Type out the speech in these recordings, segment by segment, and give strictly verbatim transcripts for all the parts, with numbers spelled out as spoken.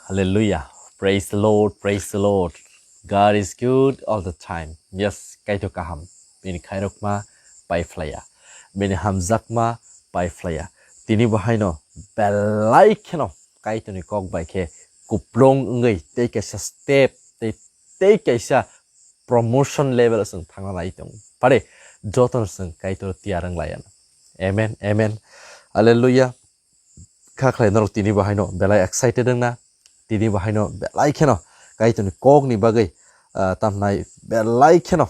Hallelujah. Praise the Lord. Praise the Lord. God is good all the time. Yes, Kaitor kaham. Bini khairokma pai phlaiya. Bini hamjakma pai phlaiya. Tini bo haino belai kheno Kaitorni kok bai khe kuplung wngwi tei kaisa step tei, tei kaisa promotion level o chwng thangna lai tongo. Pare jotono chwng Kaitor tiyar wng lai ano. Amen, amen. Hallelujah. Kha khlai norok tini bo haino belai excited wngna, tini bo haino belai kheno Kaitorni kokni bagwi, ah, tamnai belai kheno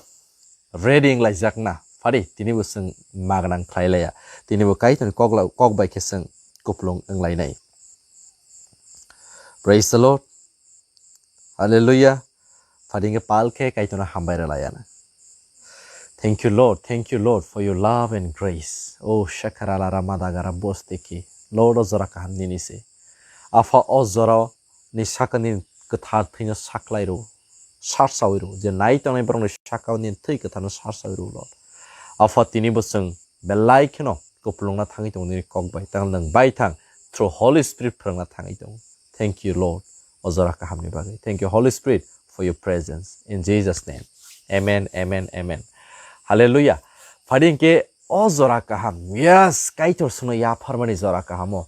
ready wng laijakna. Phari tini bo chwng magwnang khlai laiya. Tini bo Kaitorni kok la-, kok bai khe chwng kuplung wng lainai. Praise the Lord. Hallelujah. Phadingke pal khe Kaitorno hambai rwlaiya na. Thank you, Lord. Thank you, Lord, for your love and grace. O shakarala ramadagara bosteki. Lord, o jora kaham nini se. Apha, o jora ni saka nini kwthar thwino saklai rw. Sarsawi rw. Je nai tongnai borokni saka o nini thwi kwtharno sarsawi rw, Lord. Apha, tini bo chwng belai kheno kuplungna thangwi tongo nini kok bai. Tang nwng bai thang through Holy Spirit phwrwngna thangwi tongo. Thank you, Lord. O jora kahamni bagwi. Thank you, Holy Spirit, for your presence. In Jesus' name. Amen, amen, amen. Hallelujah. Phadi hinkhe o jora kaham. Yes, Kaitor chwngno yapharmani jora kahamo.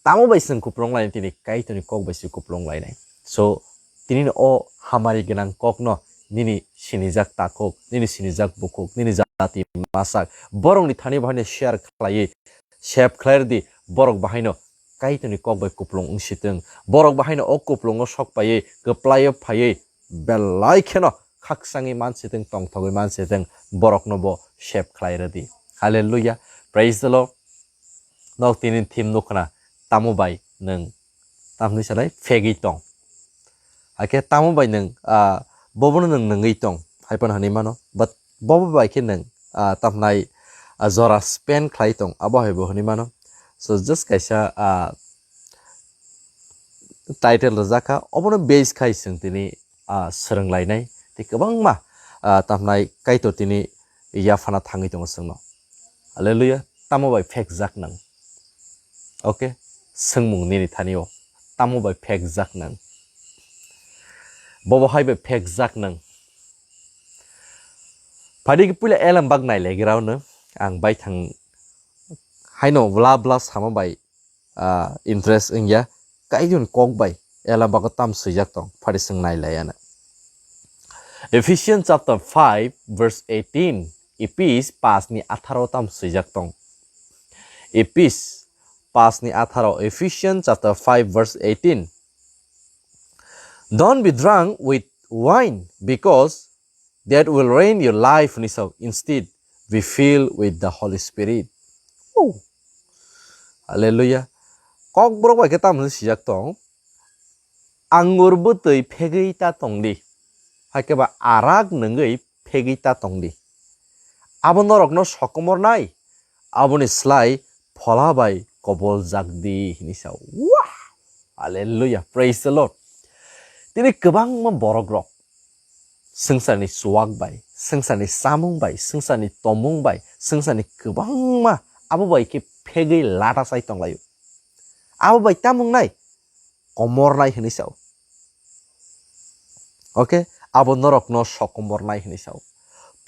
Tamo bai chwng kuplung lainai tini Kaitorni kok bai se kuplung lainai. So, tini o hamari gwnang kokno nini sinijak takhuk, nini sinijak bukhuk, nini jati masak, borokni thani bo haino share khlaiwi, save khlai rwdi, borok bahaino Kaitorni kok bai kuplung wngsitwng, borok bahaino o kuplungo sok paiwi, kwplaio phaiwi, belai kheno khakchangwi mansitwng, tongthogwi mansitwng, borokno bo save khlai rwdi. Hallelujah. Praise the Lord. Nok tini thim nukhna, tamo bai nwng, tamni salai phegwi tong. Hakhe tamo bai nwng, ah, bobono nwng nungwi tong, hai phano hwnwi mano. But bobo bai khe nwng, ah, tamnai, ah, jora spend khlai tong, abo hai bo hwnwi mano. So, just kaisa, ah, title rwjak kha, obono base khai chwng tini, ah, swrwng lainai. Tei kwbangma, ah, tamnai Kaitor tini yaphana thangwi tongo chwngno. Hallelujah. Tamo bai phekjak nang? Okay. Swngmung nini thani o. Tamo bai phekjak nang? Bobo hai bai phekjak nang? Phadi khe puila elem bak nai legira no. Ang bai thang haino bla bla sama bai, ah, interest wngya, Kaitorni kok bai ela bago tam swijak tong, phari chwng nai lai ya na. Ephesians chapter five verse eighteen, Ephes paanch ni atharo tam swijak tong. Ephes paanch ni atharo, Ephesians chapter five verse eighteen. Don't be drunk with wine, because that will ruin your life, hwnwi sao. Instead, be filled with the Holy Spirit. Oh. Hallelujah. Kokborok bai khe tamo swijak tong? Angur bwtwi phegwi ta tong di. Hai khe ba arak nungwi phegwi ta tong di. Abo norokno sokomornai, aboni slai phola bai koboljak di, hwnwi sao. Wah! Hallelujah. Praise the Lord. Tini kwbangma borok rok swngcharni chuwak bai, swngcharni chamung bai, swngcharni tomung bai, swngcharni kwbangma abo bai khe phegwi lata chai tonglaio. Abo bai tamung nai komor nai hwnwi sao. Okay, abo norokno sokomor nai hwnwi sao.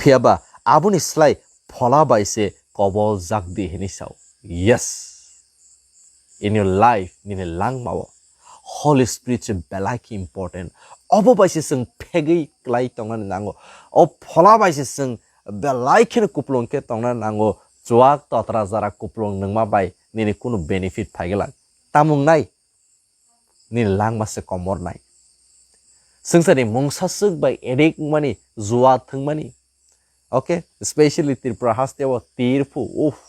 Phiya ba aboni slai phola bai se kobol jak di hwnwi sao. Yes. In your life, nini langmao Holy Spirit se belai khe important. Obo bai se chwng phegwi klai tongnani nango. O phola bai se chwng belai kheno kuplung khe tongnani nango. Chuwak totra jara kuplung nungma bai nini kunu benefit phai glak. Tamung nai? Nini langma se komor nai. Swngcharni mungsa swk bai addict wngmani, jua thwngmani. Okay, especially Tripura haste o tirphu, uff,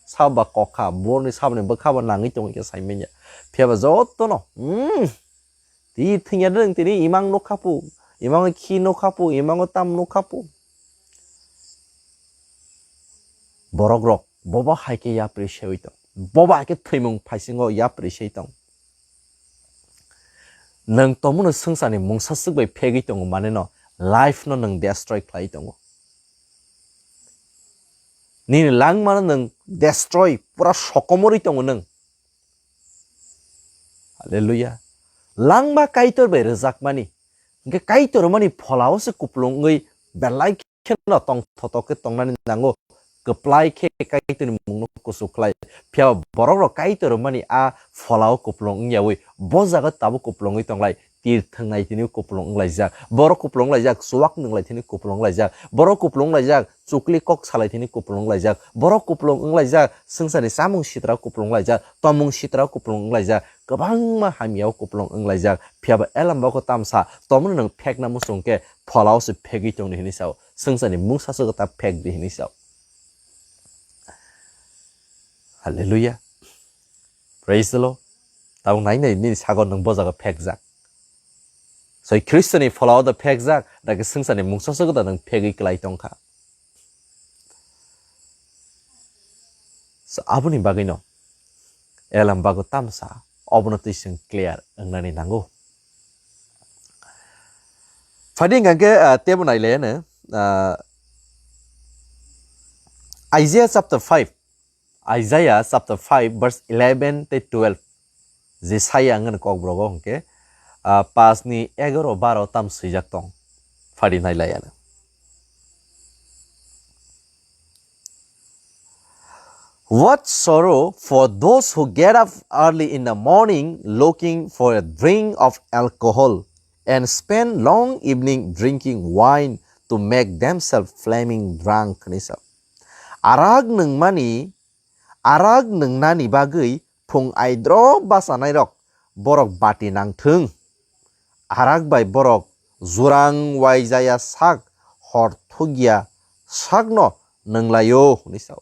saba kokha, borni sabani bwkha bo nangwi tongwi khe saimanya. Phiya ba jotono, hmm, tir thwngya nwng tini imang nukha pu, imango khi nukha pu, imango tam nukha pu. Borok rok, bobo hai khe yapri sewi tong, bobo hai khe thwimung phaisingo yapri sei tong. Nwng tongmano swngcharni mungsa swk bai phegwi tongo, mane no life no nwng destroy khlai tongo. Nini langmano nwng destroy, pura sokomorwi tongo nwng. Hallelujah. langma Kaitor bai rwjakmani, hwnkhe Kaitor mani pholao se kupulung wngwi belai kheno tongthotok khe tongnani nango, kwplai khe Kaitorni mungno kusu khlai. Phiya borok rok Kaitor mani a pholao kupulung wngyawi bo jaga tabuk kupulung wngwi tonglai, tir thwngnai tini kupulung wnglaijak, borok kupulung wnglaijak, chuwak nwnglai tini kupulung wnglaijak, borok kupulung wnglaijak, chukli kok salai tini kupulung wnglaijak, borok kupulung wnglaijak, swngcharni chamung sitra kupulung wnglaijak, tomung sitra kupulung wnglaijak, kwbangma hamya o kupulung wnglaijak. Phiya ba elambako tamsa tomno nwng phekna muchung khe pholao se phegwi tongdi hinwi sao, swngcharni mungsa se ta phekdi hinwi sao. Hallelujah. Praise the Lord. Tabuk nai nai nini sago nwng bo jaga phekjak. Soi Khristoni pholao da phekjak, da khe swngcharni mungsa se da nwng phegwi klai tongkha. So, aboni bagwino elambako tamsa obono twi chwng clear wngnani nango. Phadi hwnkha khe, ah, tebo nailaiano, ah, Isaiah chapter five, Isaiah chapter five verse eleven tei twelve, Jesaya wngmani kokborok o hwnkhe, ah, pash ni egaro baro tam swijak tong. Phadi nailaiano. What sorrow for those who get up early in the morning looking for a drink of alcohol and spend long evening drinking wine to make themselves flaming drunk, hinwi sa. Arak nwngmani, arak nwngnani bagwi phung aidro bachanairok borok bati nangthwng. Arak bai borok jurang waijaya sak, hor thukya sakno nwnglaio, hinwi sao.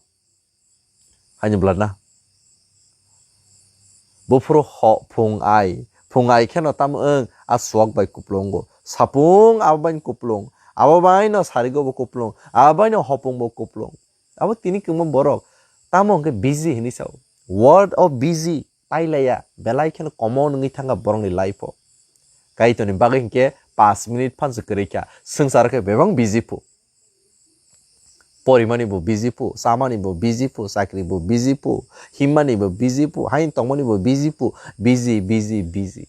Haini bwlana. Buphuru ho phung ai, phung ai kheno tamo wng a suwak bai kuplungo. Sapung abo bai kuplung, abo baino sarigo bo kuplung, abo baino hopung bo kuplung. Abo tini kwma borok tamo hwnkhe busy hinwi sao. World of busy pailaiya, belai kheno common wngwi thangkha borokni life o. Kaitorni bagwi hinkhe pash minute phansi kwrwi kha, swngcharo khe bebak busy phu. Porimani bo busy phu, chamani bo busy phu, chakri bo busy phu, himmani bo busy phu, haino tongmani bo busy phu, busy, busy, busy.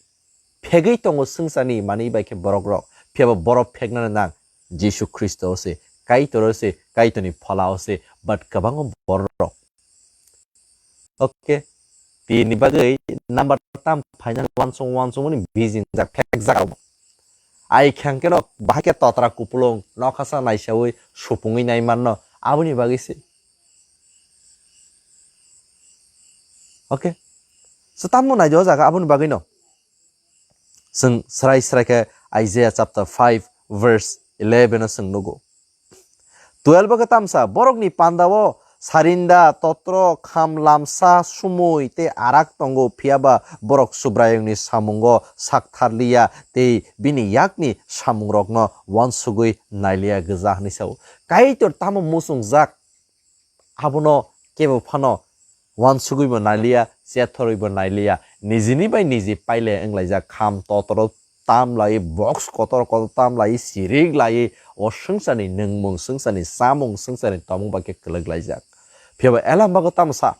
Phegwi tongo swngcharni manwi bai khe borok rok, phiyaba borok pheknani nang Jisu Khristo se, Kaitor se, Kaitorni phola o se, but kwbangma borok. Okay, tini bagwi number tam final wansong wansong mani busy jak phek jak. Ai khang keno bahai khe totra kupulung nokhasa naisawi supungwi nai manno aboni bagwi se. Okay, so tamo nai do jaga aboni bagwi no. Chwng srai srai khe Isaiah chapter five verse eleven o chwng nugo. Twelve o khe tamsa, borokni panda o sarinda, totro, kham lamsa, sumui tei arak tongo, phiyaba borok Subraiyungni samungo sak tharliya tei bini yakni samungrokno uansugwi nailiya gwja, hwnwi sao. Kaitor tamo muchungjak, abono kebo phano uansugwibo nailiya, chethorwibo nailiya, nijini bai niji paile wnglaijak, kham totoro tam lai, box kotor kotor tam lai, sirik lai, o swngcharni nungmung, swngcharni chamung, swngcharni tomung bai khe kwlwk laijak. Phiyaba elam bago tamo sa,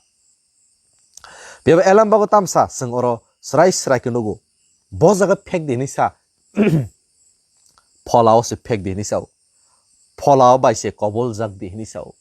phiyaba elam bago tamo sa, chwng oro srai srai khe nugo. Bo jaga phek di hinwi sa, phola o se phek di hinwi sao. Phola o bai se kobol jak di hinwi sao.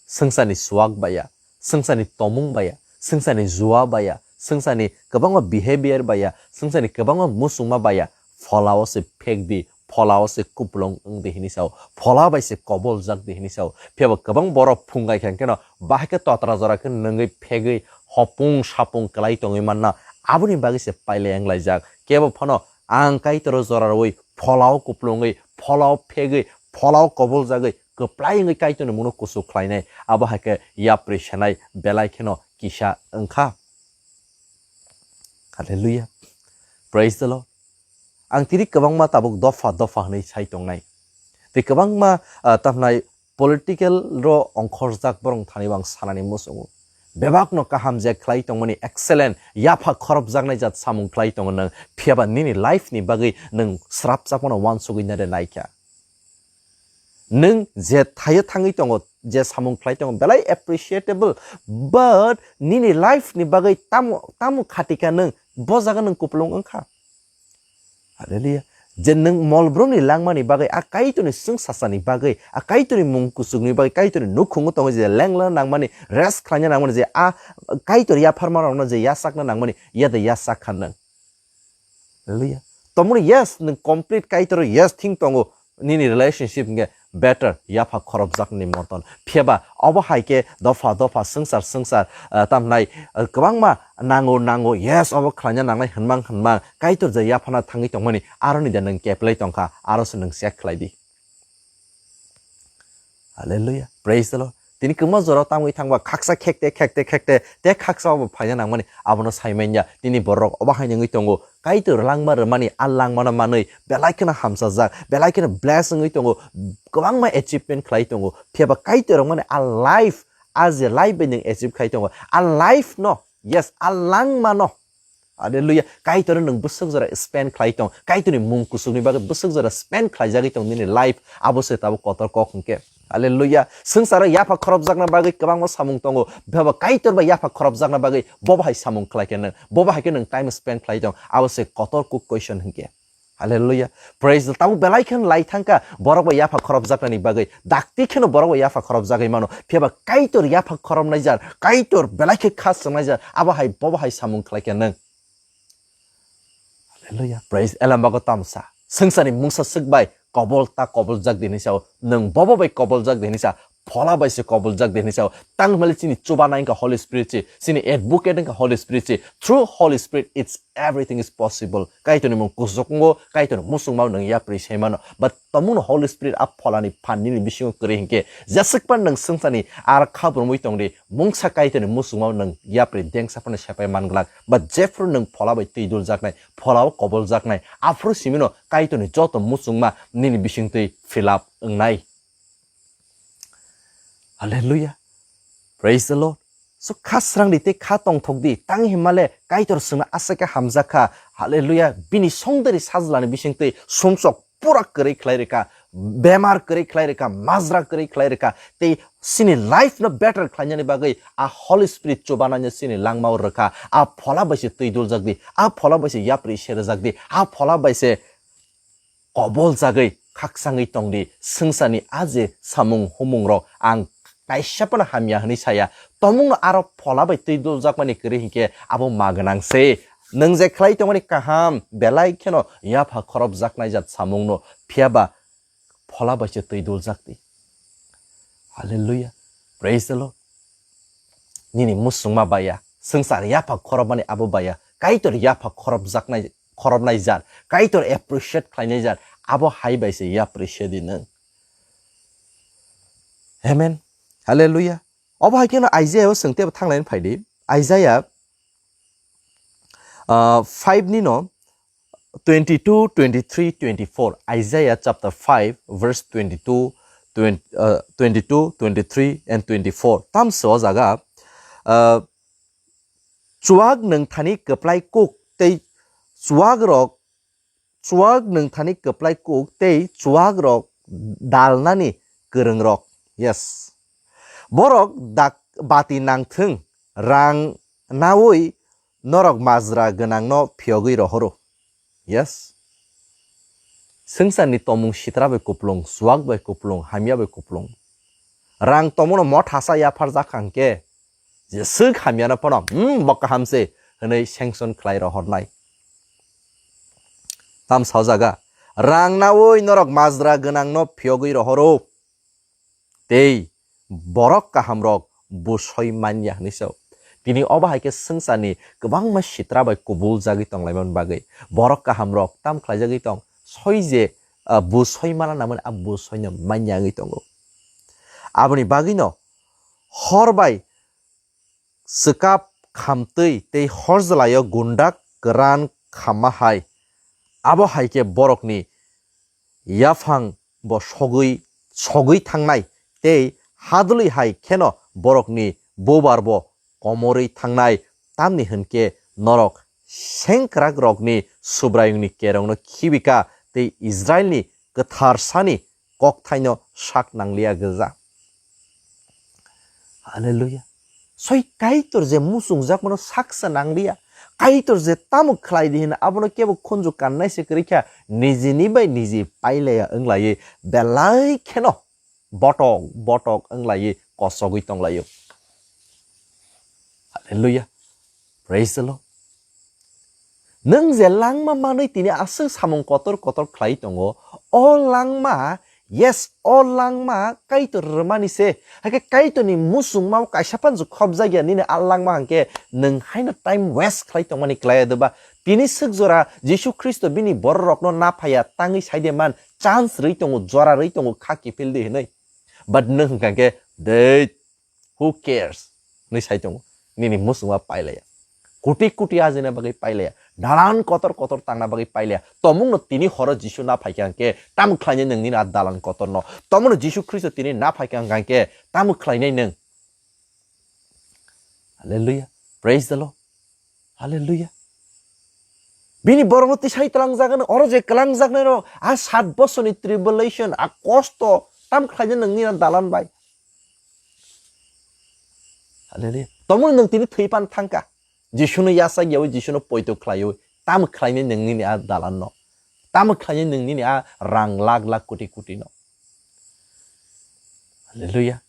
Swngcharni suwak baya, swngcharni tomung baya, swngcharni jua baya, swngcharni kwbangma behavior baya, swngcharni kwbangma muchungma baya, phola o se phek di, phola o se kupulung wng di hinwi sao, phola bai se kobol jak di hinwi sao. Phiyaba kwbang borok phungai khe hwnkhe no bahai khe totra jora khe nungwi phegwi hopung sapung kwlai tongwi manna, aboni bagwi se pailai wng laijak. Kebo phano ang Kaitor o jora rwui phola o kupulungwi, phola o phegwi, phola o kobol jagwi kwplai wngwi Kaitorni mungno kuchuk khlainai, abo hai khe yapri sanai belai kheno kisa wngkha. Hallelujah. Praise the Lord. Ang tini kwbangma tabuk dopha dopha hwnwi sai tongnai. Tei kwbangma, ah, tamhnai political ro ongkhorjak borok thani bo ang sanani muchungo. Bebakno kaham je khlai tongmani excellent, yapha khorobjaknai jat samung khlai tongo nwng, phiyaba nini life ni bagwi nwng srapchapmano uansugwi nare naikha. Nwng je thaio thangwi tongo, je samung khlai tongo, belai appreciable, but nini life ni bagwi tamo, tamo khatikha nwng, bo jaga nwng kupulung wngkha. Hallelujah. Je nwng mol brumni langmani bagwi, a Kaitorni swngchasani bagwi, a Kaitorni mung kuchukni bagwi, Kaitorni nukhungo tongwi je lengla nangmani, rest khlaina nangmani, je a Kaitor yapharma rokno je yachakna nangmani, yada yachak kha nwng. Hallelujah. Tomoni yes, nwng complete Kaitor yes thing tongo, nini relationship hwnkhe better, yapha khorobjakni moton. Phiyaba obo hai khe dopha dopha swngchar swngchar, ah, tamnai, ah, kwbangma nango nango, yes, obo khlaina nangnai hwnmang hwnmang, Kaitor je yaphana thangwi tongmani, aroni de nwng keplai tongkha, aro se nwng check khlai di. Hallelujah. Praise the Lord. Tini kwma jora tangwi thangba khaksa khekte, khekte, khekte, te khaksa obo phaina nangmani abono sai manya. Tini borok obo hai nangwi tongo. Kaitor langma rwmani, a langmano manwi belai kheno hamsajak, belai kheno bless wngwi tongo, kwbangma achievement khlai tongo. Phiyaba Kaitor rwmani a life, a je life bai nwng achieve khai tongo, a life no, yes, a langmano. Hallelujah. Kaitor nwng bwswk jora spend khlai tong, Kaitorni mung kuchukni bagwi bwswk jora spend khlaijagwi tong nini life, abo se tabuk kotor kok hwnkhe. Hallelujah. Swngcharo yapha khorobjakna bagwi kwbangma samung tongo. Phiyaba Kaitor bai yapha khorobjakna bagwi bobo hai samung khlai khe nwng, bobo hai khe nwng time spend khlai tong. Abo se kotor kuk question hwnkhe. Hallelujah. Praise the Lord. Tabuk belai khe lai thangkha borok bai yapha khorobjaknani bagwi. Dakti kheno borok bai yapha khorobjagwi mano. Phiyaba Kaitor yapha khorobnai jar, Kaitor belai khe kha swngnai jar. Abo hai bobo hai samung khlai khe nwng. Hallelujah. Praise. Elambago tamsa. Swngcharni mungsa swk bai kobol ta koboljak di hinwi sao. Nwng bobo bai koboljak di hinwi sa. Phola bai se koboljak di hinwi sao. Tang hwnmale chini chubanai wngkha Holy Spirit se. Chini advocate wngkha Holy Spirit se. Through Holy Spirit, it's everything is possible. Kaitorni mung kusukungo, Kaitorni musungmao nwng yapri sai mano. But tomungno Holy Spirit a pholani phan nini bisingo kwrwi hinkhe, jeswkpan nwng swngcharni ar khabrumwi tongdi, mungsa Kaitorni musungmao nwng yapri dengsa phano sepai man glak. But jephru nwng phola bai twi duljaknai, pholao koboljaknai, aphuru simino Kaitorni joto muchungma nini bisingtwi fill up wngnai. Hallelujah. Praise the Lord. So kha srangdi tei kha tongthokdi, tang hinmale Kaitor chwngno aswk khe hamjakha. Hallelujah. Bini songdari sajlani bisingtwi sumsok pura kwrwi khlai rwkha, bemar kwrwi khlai rwkha, majra kwrwi khlai rwkha. Tei chini life no better khlainani bagwi a Holy Spirit chubanani chini langmao rwkha. A phola bai se twi duljak di, a phola bai se yapri se rwjak di, a phola bai se koboljagwi khaksangwi tongdi, swngcharni a je samung humung rok ang kaisa phano hamya hwnwi saya, tomungno aro phola bai twi duljakmani kwrwi hinkhe abo ma gwnang se. Nwng je khlai tongmani kaham, belai kheno yapha khorobjaknai jat samungno, phiyaba phola bai se twi duljak di. Hallelujah. Praise the Lord. Nini musungma baya, swngchar yapha khorobmani abo baya, Kaitor yapha khorobjaknai, khorobnai jar, Kaitor appreciate khlainai jar, abo hai bai se yapri se di nwng. Amen. Hallelujah. Obo hai kheno Isaiah o swng tebo thanglaini phai di. Isaiah, ah, five ni no twenty-two, twenty-three, twenty-four. Isaiah chapter five, verse twenty-two, twenty, ah, twenty-two, twenty-three and twenty-four. Tamso o jaga, ah, chuak nwng thani kwplai kuk tei chuak rok, chuak nwng thani kwplai kuk tei chuak rok dalnani kwrwng rok. Yes. Borok dak bati nangthwng, rang naui norok majra gwnangno phiyogwi rohoro. Yes. Swngcharni tomung sitra bai kuplung, chuak bai kuplung, hamya bai kuplung. Rang tomungno mothasa yapharjak kha hwnkhe, jeswk hamyano phano, "Hmm, bo kaham se," hwnwi sanction khlai rohornai. Tamsa o jaga, rang naui norok majra gwnangno phiyogwi rohoro. Tei borok kahamrok busoi manya hwnwi sao. Tini obo hai khe swngcharni kwbangma sitra bai kubul jagwi tonglaimani bagwi borok kahamrok tam khlaijagwi tong, soi je, ah, busoi mana namani a busoino manya wngwi tongo. Aboni bagwino hor bai swkap khamtwi tei horjlaio gundak kwran khamma hai. Abo hai khe borokni yaphang bo sogwi, sogwi thangnai tei hadwlwi hai kheno borokni bubar bo komorwi thangnai, tamni hwn khe norok sengkrakrokni Subraiyungni kerongno khibika tei Israilni kwtharsani kokthaino sak nangliya gwja. Hallelujah. Soi Kaitor je muchungjakmano saksa nangliya. Kaitor je tamo khlai di hino abono kebo khunju kannai se kwrwi kha, nijini bai niji pailaya wnglaiwi belai kheno botok botok wnglaiwi kosogwi tonglaio. Hallelujah. Praise the Lord. Nwng je langma manwi tini aswk samung kotor kotor khlai tongo, o langma, yes, o langma Kaitor rwmani se. Hakhe Kaitorni muchungma kaisa phano khopjak ya nini a langma hwnkhe nwng haino time waste khlai tongmani klai ya doba? Tini swk jora Jisu Khristo bini bororokno naphaiya tangwi saide man chance rwi tongo, jora rwi tongo, kha kiphil di hwnwi. But nwng hwnkha khe, "Dei, who cares?" hwnwi sai tongo. Nini muchungma pailaya. Kuti kuti ajina bagwi pailaya. Dalan kotor kotor tangna bagwi pailaya. Tomungno tini horo Jisu naphai kha hwnkhe, tamo khlainai nwng nini a dalan kotorno? Tomungno Jisu Khristo tini naphai kha hwnkhe, tamo khlainai nwng? Hallelujah. Praise the Lord. Hallelujah. Bini borokno tisai twlangjak hwno, oro je kwlangjaknairok, a sat bosorni tribulation, a kosto, tam khlaina nwngni a dalan bai. Hallelujah. Tomoni nwng tini thwi pan thangka. Jisuno yachak yawi, Jisuno poito khlaiwi, tam khlaina nwngni a dalanno? Tamo khlainai nwng nini a rang lakh lakh koti koti no? Hallelujah.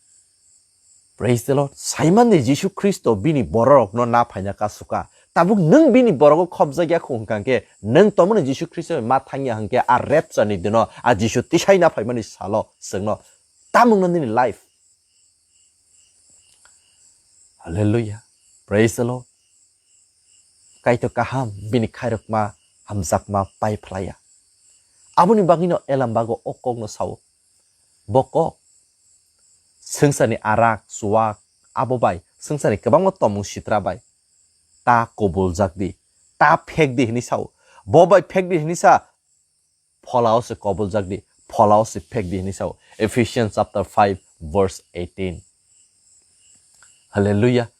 Praise the Lord. Saimande Jisu Khristo bini bororokno na phaina kasuka. Tabuk nwng bini borogo khopjak ya kho hwnkha khe, nwng tomoni Jisu Khristo ma thangya hwnkhe a rapture ni dino a Jisu tisai na phaimani salo chwngno tamungno nini life. Hallelujah. Praise the Lord. Kaitor kaham bini khairokma hamjakma pai phlaiya. Aboni bagwino Elambago o kokno sao. Bo kok swngcharni arak, chuwak, abo bai swngcharni kwbangma tomung sitra bai ta koboljak di, ta phek di hwnwi sao. Bo bai phek di hwnwi sa, pholao se koboljak di, pholao se phek di hwnwi sao. Ephesians chapter five verse eighteen. Hallelujah.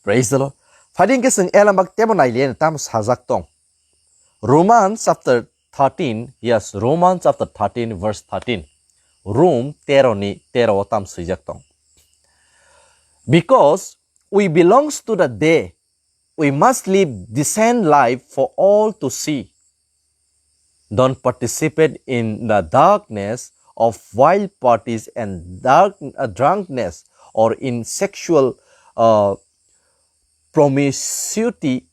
Praise the Lord. Phadi hwnkhe chwng Elambak tebo nailiyani tamo sajak tong. Romans chapter thirteen, yes, Romans chapter thirteen verse thirteen. Rom tero ni tero o tam swijak tong. Because we belongs to the day, we must live decent life for all to see. Don't participate in the darkness of wild parties and dark, uh, drunkenness or in sexual, uh, promiscuity,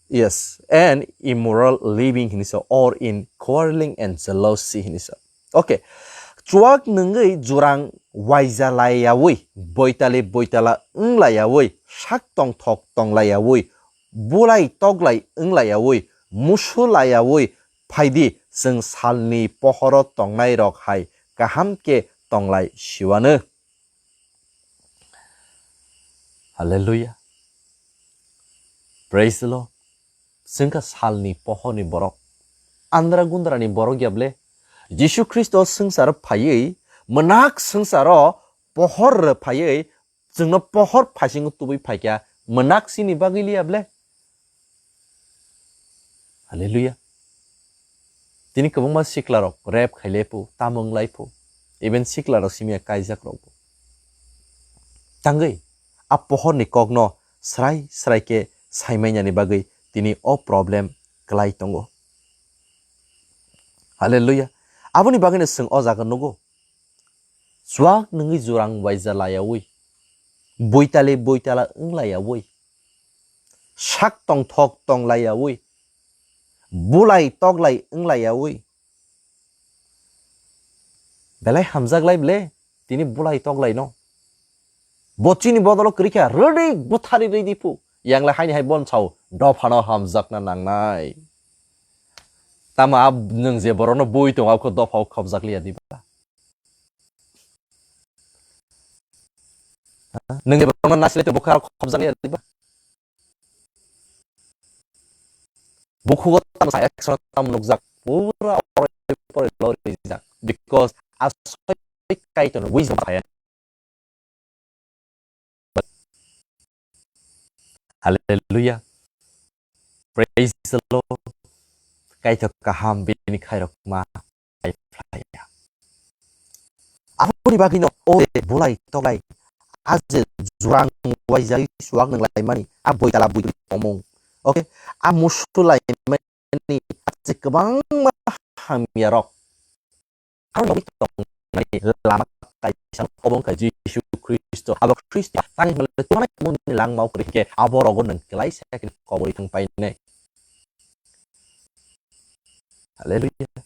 yes, and immoral living hini sa, or in quarreling and jealousy hini sa. Okay. Chuak nungwi jurang waija laiyawi, boitali boitala wng laiyawi, sak tongthok tong laiyawi, bulai toklai wng laiyawi, musu laiyawi phaidi, chwng salni pohoro tongnai rok hai kaham khe tonglai siwano. Hallelujah. Praise the Lord. Chwngkha salni pohorni borok. Andra gundrani borok ya ble? Jisu Khristo swngcharo phaiwi, mwnak swngcharo pohor rw phaiwi, chwngno pohor phaisingo tubui phaikha, mwnak chini bagwi liya ble? Hallelujah. Tini kwbangma siklarok rape khailai phu, tamo wnglai phu, even siklarok simi ya kaijak rok bo. Tangwi a pohorni kokno srai srai khe saimainani bagwi tini o problem kwlai tongo. Hallelujah. Aboni bagwino chwng o jaga nugo. Chuak nungwi jurang waija laiyawi, boitali boitala wng laiyawi, sak tongthok tong laiyawi, bulai toklai wng laiyawi. Belai hamjak lai ble tini bulai toklai no. Bo chini bodolo kwrwi kha, rwdi bwthari rwdi phu. Yang le haini hai bon sao, dophano hamjakna nangnai. Tamo a nwng je borokno bui tongo, abokhe dophao khopjak liya diba? Ha? Nwng je borokno nasilai tongo, bokhe aro khopjak liya diba? Bukhugo tamo sa action tamo nukjak, pura orai porai lorijak, because aswk Kaitorno buji tongma saya. Hallelujah. Praise the Lord. Kaitor kaham bini khairokma phlaiya. Aboni bagwino o bulai toklai a je jurang waijai chuak nunglaimani a boitala boitali tongmung. Okay, a musulaimani je kwbangma hamyarok. Aro nogwi tongnai lama kaisa obo wngkha Jisu Khristo. Abo Khristo tangwi hwnle tongmani langmao kwrwi khe abo rogo nwng klaisa khe koborwi thang painai. Hallelujah.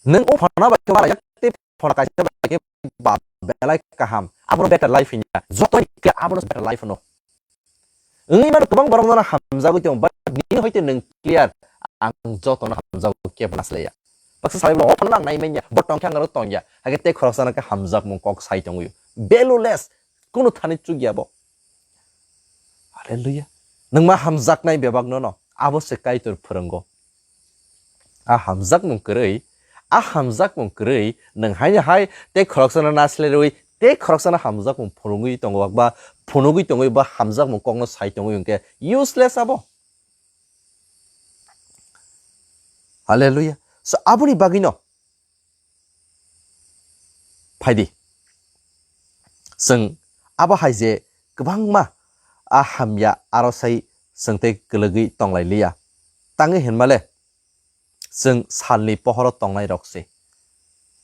Nwng o phana bai khe bara yak tei phana kaisa bai khe ba belai kaham. Abono better life hinya. Joto ni khe abono better life hwno. Wngwi mano kwbang borok nono hamjagwi tongo, but nini hoite nwng clear, ang jotono hamjago, kebo naslaiya. Baksa salai bo, o phano nang nai manya, bo tongkhe ang aro tongya. Hakhe tei khoroksa nang khe hamjakmung kok sai tongwi. Valueless, kunu thani chukya bo. Hallelujah. Nwng ma hamjaknai bebak nono, abo se Kaitor phwrwngo. A hamjakmung kwrwi, a hamjakmung kwrwi nwng haino hai tei khoroksano naslai rwi tei khoroksano hamjakmung phunugwi tongo ba phunugwi tongwi ba hamjakmung kokno sai tongwi hwnkhe useless abo. Hallelujah. So aboni bagwino phaidi. Chwng abo hai je kwbangma a hamya aro sai chwng tei kwlwgwi tonglai liya. Tangwi hinmale chwng salni pohoro tongnai rok se.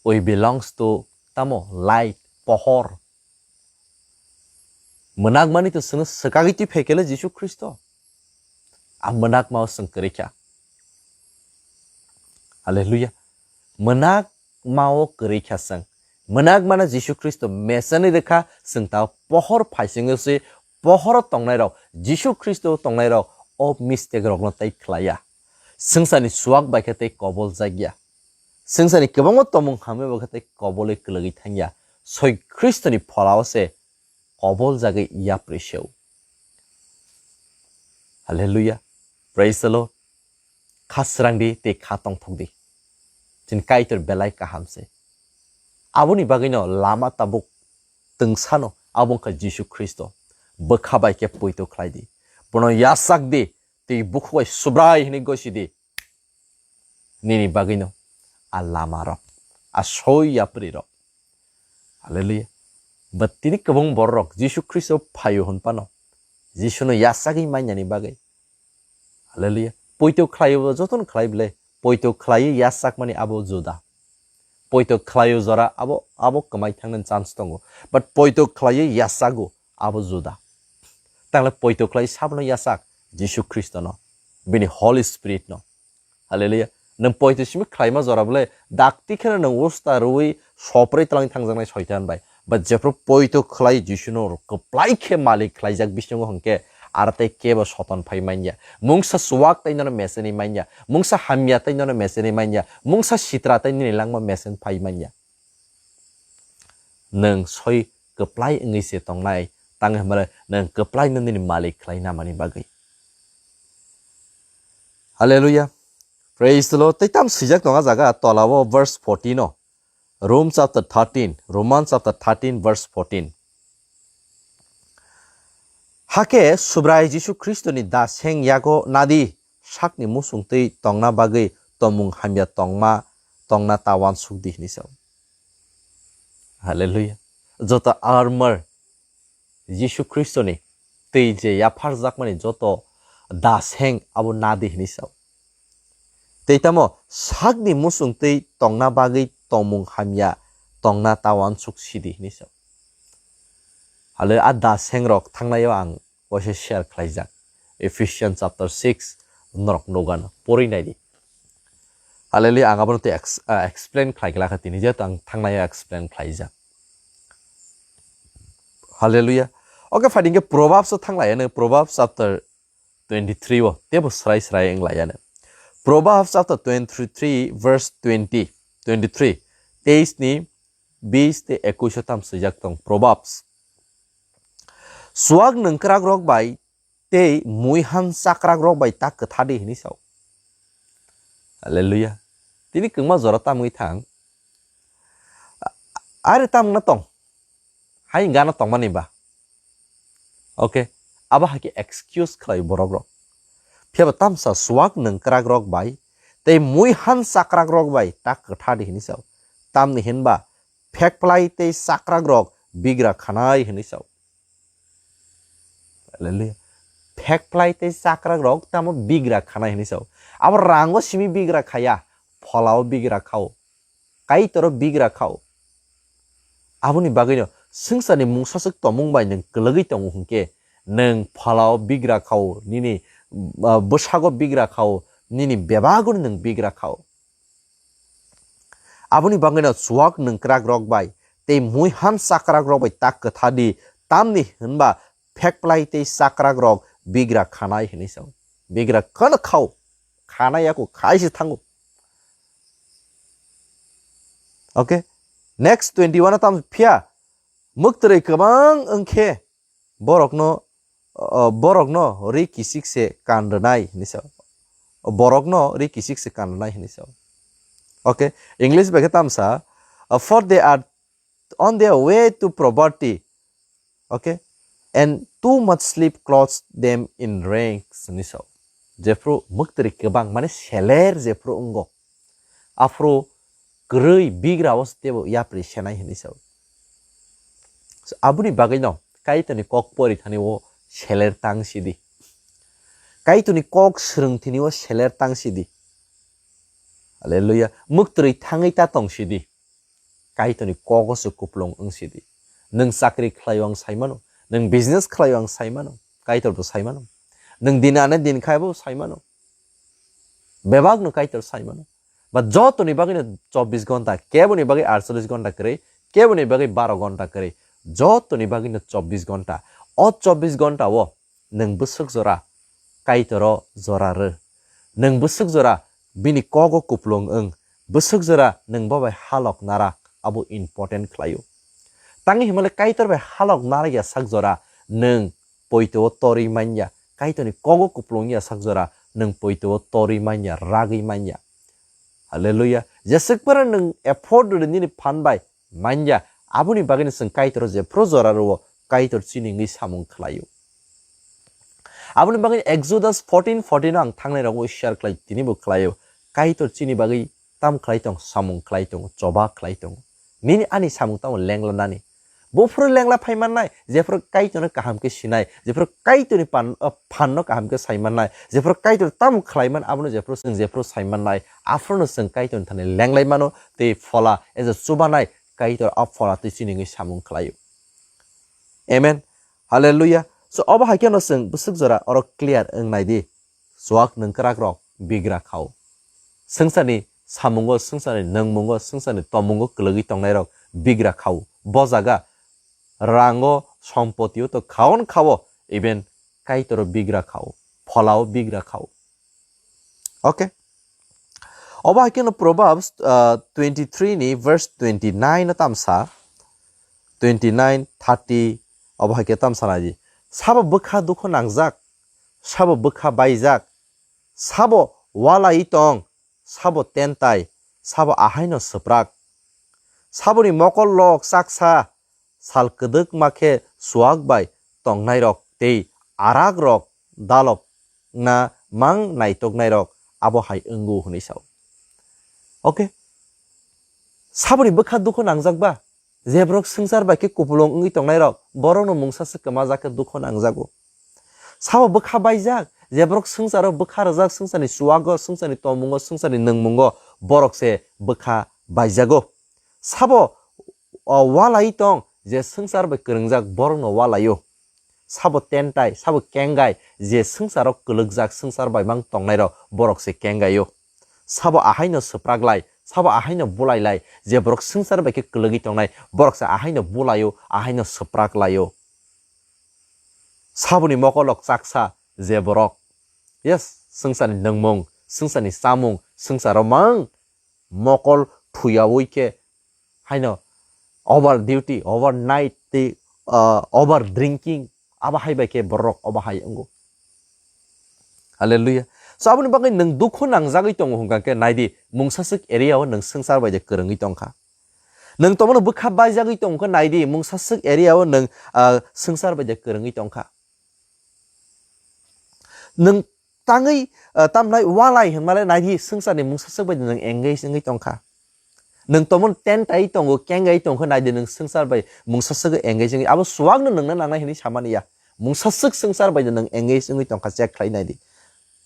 We belongs to tamo light, pohor. Mwnakmani to chwngno swkagwi twi phaikele Jisu Khristo. A mwnakmao chwng kwrwi kha. Hallelujah. Mwnakmao kwrwi kha chwng. Mwnakmano Jisu Khristo mesani rwkha, chwng ta pohor phaisingwi se pohoro tongnairok, Jisu Khristo tongnairok o mistake rokno tei khlaiya. Swngcharni chuak bai khe tei kobol jakya. Swngcharni kwbangma tongmung hamya bai khe tei kobolwi kwlwgwi thangya. Soi Khristoni pholao se kobol jagwi yapri se-o. Hallelujah. Praise the Lord. Kha srang di tei kha tongthok di. Chini Kaitor belai kaham se. Aboni bagwino lama tabuk twngsano abo wngkha Jisu Khristo. Bwkha bai khe poito khlai di. Bono yachak di tei bukhuk bai Subrai hwnwi gosi di. Nini bagwino a lama rok, a soi yapri rok. Hallelujah. Ba tini kwbang borok Jisu Khristo phaio hwn phano, Jisuno yachagwi manyani bagwi. Hallelujah. Poito khlaio jotono khlai bwle, poito khlaiwi yachakmani abo juda. Poito khlaio jora abo, abo kwmai thangnani chance tongo. But poito khlaiwi yachago abo juda. Tangle poito khlai sabono yachak Jisu Khristono, bini Holy Spirit no. Hallelujah. Nwng poito simi khlaima jora bwle dakti kheno nwng usta rwi soprwi twlang thangjaknai soitan bai. Ba jephru poito khlai Jisuno kwplai khe malik khlaijak bisingo hwnkhe aro tei kebo soton phai manya. Mungsa chuak tei nono meseni manya. Mungsa hamya tei nono meseni manya. Mungsa sitra tei nini langma mesen phai manya. Nwng soi kwplai wngwi se tongnai, tang hwnmale nwng kwplai no nini malik khlai namani bagwi. Hallelujah. Praise the Lord. Tei tam swijak tongo jaga tolao verse fourteen o. Rome chapter thirteen, Romans chapter thirteen verse fourteen. Hakhe Subrai Jisu Khristoni da seng yago nadi sakni musung twi tongna bagwi tomung hamya tongma tongna ta uansuk di hwnwi sao. Hallelujah. Joto armor Jisu Khristoni twi je yapharjakmani joto da seng abo nadi hwnwi sao. Tei tamo sakni musung twi tongna bagwi tomung hamya tongna ta uansuk sidi hwnwi sao. Hale a da sengrok thangnaio ang waisa share khlaijak. Ephesians chapter six norok nugano porwi naidi. Hallelujah, ang abono tei ex-, ah, explain khlai glakha tini, jehetu ang thangnaio explain khlaijak. Hallelujah. Okay, phaidi hwnkhe Proverbs o thanglaiyano, Proverbs chapter twenty-three o tebo srai srai wnglaiyano. Proverbs chapter twenty-three verse twenty, twenty-three, teis ni bis tei ekuish o tam swijak tong Proverbs. Suak nwngkwrak rok bai tei muihan chakrak rok bai ta kwtha di hwnwi sao. Hallelujah. Tini kwngma jora tamwi thang. Are tamna tong. Hai gana tongmani ba. Okay. Abo hai khe excuse khlai borok rok. Phiya ba tamsa suak nwngkwrak rok bai tei muihan chakrak rok bai ta kwtha di hwnwi sao. Tamni hinba phekplai tei chakrak rok bigra khanai hwnwi sao. Hallelujah. Phekphlai tei chakrak rok tamo bigra khanai hinwi sao. Abo rango simi bigra khaya, pholao bigra khao, Kaitoro bigra khao. Aboni bagwino swngcharni mungsaswk tongmung bai nwng kwlwgwi tongo hwnkhe, nwng pholao bigra khao, nini, ah, bwsago bigra khao, nini bebagoni nwng bigra khao. Aboni bagwino chuak nwngkrak rok bai tei muihan chakrak rok bai tak kwtha di, tamni hwnba phekphlai tei chakrak rok bigra khanai hinwi sao. Bigra khano khao, khanai yako khai se thango. Okay, next twenty one tam phiya, mwktwrwi kwbang wngkhe borokno, uh, borokno ri kisik se kan rwnai hinwi sao. Borokno ri kisik se kan rwnai hinwi sao. Okay, English bai khe tamsa, uh, "For they are on their way to poverty." Okay, "And too much sleep clothes them in ranks," hinwi sao. Jephru mwktwrwi kwbang, mane seler jephru wngo, aphuru kwrwi bigra o tebo yapri senai hinwi sao. So, aboni bagwino Kaitorni kok pori thani o seler tang sidi. Kaitorni kok swrwng thini o seler tang sidi. Hallelujah. Mwktwrwi thangwi ta tong sidi. Kaitorni kogo se kuplung wng sidi. Nwng chakri khlaio ang sai mano, nwng business khlaio ang sai mano, Kaitor bo sai mano. Nwng din ane din khai bo sai mano. Bebak no Kaitor sai mano. Ba jotoni bagwi no chobbish gonta, keboni bagwi aitchollish gonta kwrwi, keboni bagwi baro gonta kwrwi, jotoni bagwi no chobbish gonta. O chobbish gonta o nwng bwswk jora Kaitoro jora rw. Nwng bwswk jora bini kogo kuplung wng, bwswk jora nwng bo bai halok narak, abo important khlaio. Tangwi himale Kaitor bai halok narak ya sak jora nwng poito o torwi manya, Kaitorni kogo kuplung ya sak jora nwng poito o torwi manya, ragwi manya. Hallelujah. Jeswk para nwng effort rwdi nini phan bai manya, aboni bagwino chwng Kaitoro jephru jora rwo, Kaitor chini wngwi samung khlaio. Aboni bagwi Exodus fourteen fourteen o ang thangnai rogo share khlai, tini bo khlaio. Kaitor chini bagwi tam khlai tong, samung khlai tongo, choba khlai tongo. Nini ani samung tamo lengla nani. Buphuru lengla phai mannai, jephuru Kaitorno kaham khe sinai, jephuru Kaitorni pan-, o phanno kaham khe sai mannai, jephuru Kaitor tamo khlai man, abono jephuru chwng jephuru sai mannai, aphuru no chwng Kaitorni thani lenglai mano, tei phola, ejo chubanai, Kaitor a phola twi chini wngwi samung khlaio. Amen. Hallelujah. So, obo hai kheno chwng bwswk jora oro clear wng nai di. Chuak nwngkrak rok bigra khao. Swngcharni samungo, swngcharni nungmungo, swngcharni tomungo kwlwgwi tongnai rok bigra khao. Bo jaga rango, sompotio to khaon khao, even Kaitoro bigra khao, pholao bigra khao. Okay. Obo hai kheno Proverbs, uh, twenty three ni verse twenty nine no tamsa, twenty nine, thirty, obo hai khe tamsa nai di. Sabo bwkha dukhu nangjak, sabo bwkha baijak, sabo walai tong, sabo tentai, sabo ahaino swprak. Saboni mokol lok chaksa, sal kwdwkma khe chuak bai tongnairok tei arakrok dalok na mang naitoknairok abo hai wngo hwnwi sao. Okay? Saboni bwkha dukhu nangjak ba? Je borok swngchar bai khe kupulung wngwi tongnairok, borokno mungsa se kwmajak khe dukhu nangjago. Sabo bwkha baijak, je borok swngcharo bwkha rwjak, swngcharni chuago, swngcharni tomungo, swngcharni nungmungo, borok se bwkha baijago. Sabo, o, walai tong, je swngchar bai kwrwngjak, borokno walaio. Sabo tentai, sabo kengai, je swngcharo kwlwkjak, swngchar bai mang tongnairok, borok se kengaio. Sabo ahaino swpraklai, sabo ahaino bulailai, je borok swngchar bai khe kwlwgwi tongnai, borok se ahaino bulaio, ahaino swpraklaio. Saboni mokolok chaksa je borok. Yes, swngcharni nungmung, swngcharni chamung, swngcharo mang mokol thuyaui khe haino over duty, over night tei, ah, over drinking, abo hai bai khe borok obo hai wngo. Hallelujah. So, aboni bagwi nwng dukhu nangjagwi tongo hwnkha khe, nai di, mungsaswk area o nwng swngchar bai de kwrwngwi tongkha. Nwng tomono bwkha baijagwi tongkha, nai di, mungsaswk area o nwng, ah, swngchar bai de kwrwngwi tongkha. Nwng tangwi, ah, tamnai walai hwnmale nai di, swngcharni mungsaswk bai de nwng engage wngwi tongkha. Nwng tomon tentai tongo, kengai tongkha, nai di, nwng swngchar bai mungsaswk engage wngwi, abo swakno nwngna nangnai hwnwi samani ya. Mungsa swk swngchar bai de nwng engage wngwi tongkha, check khlai nai di.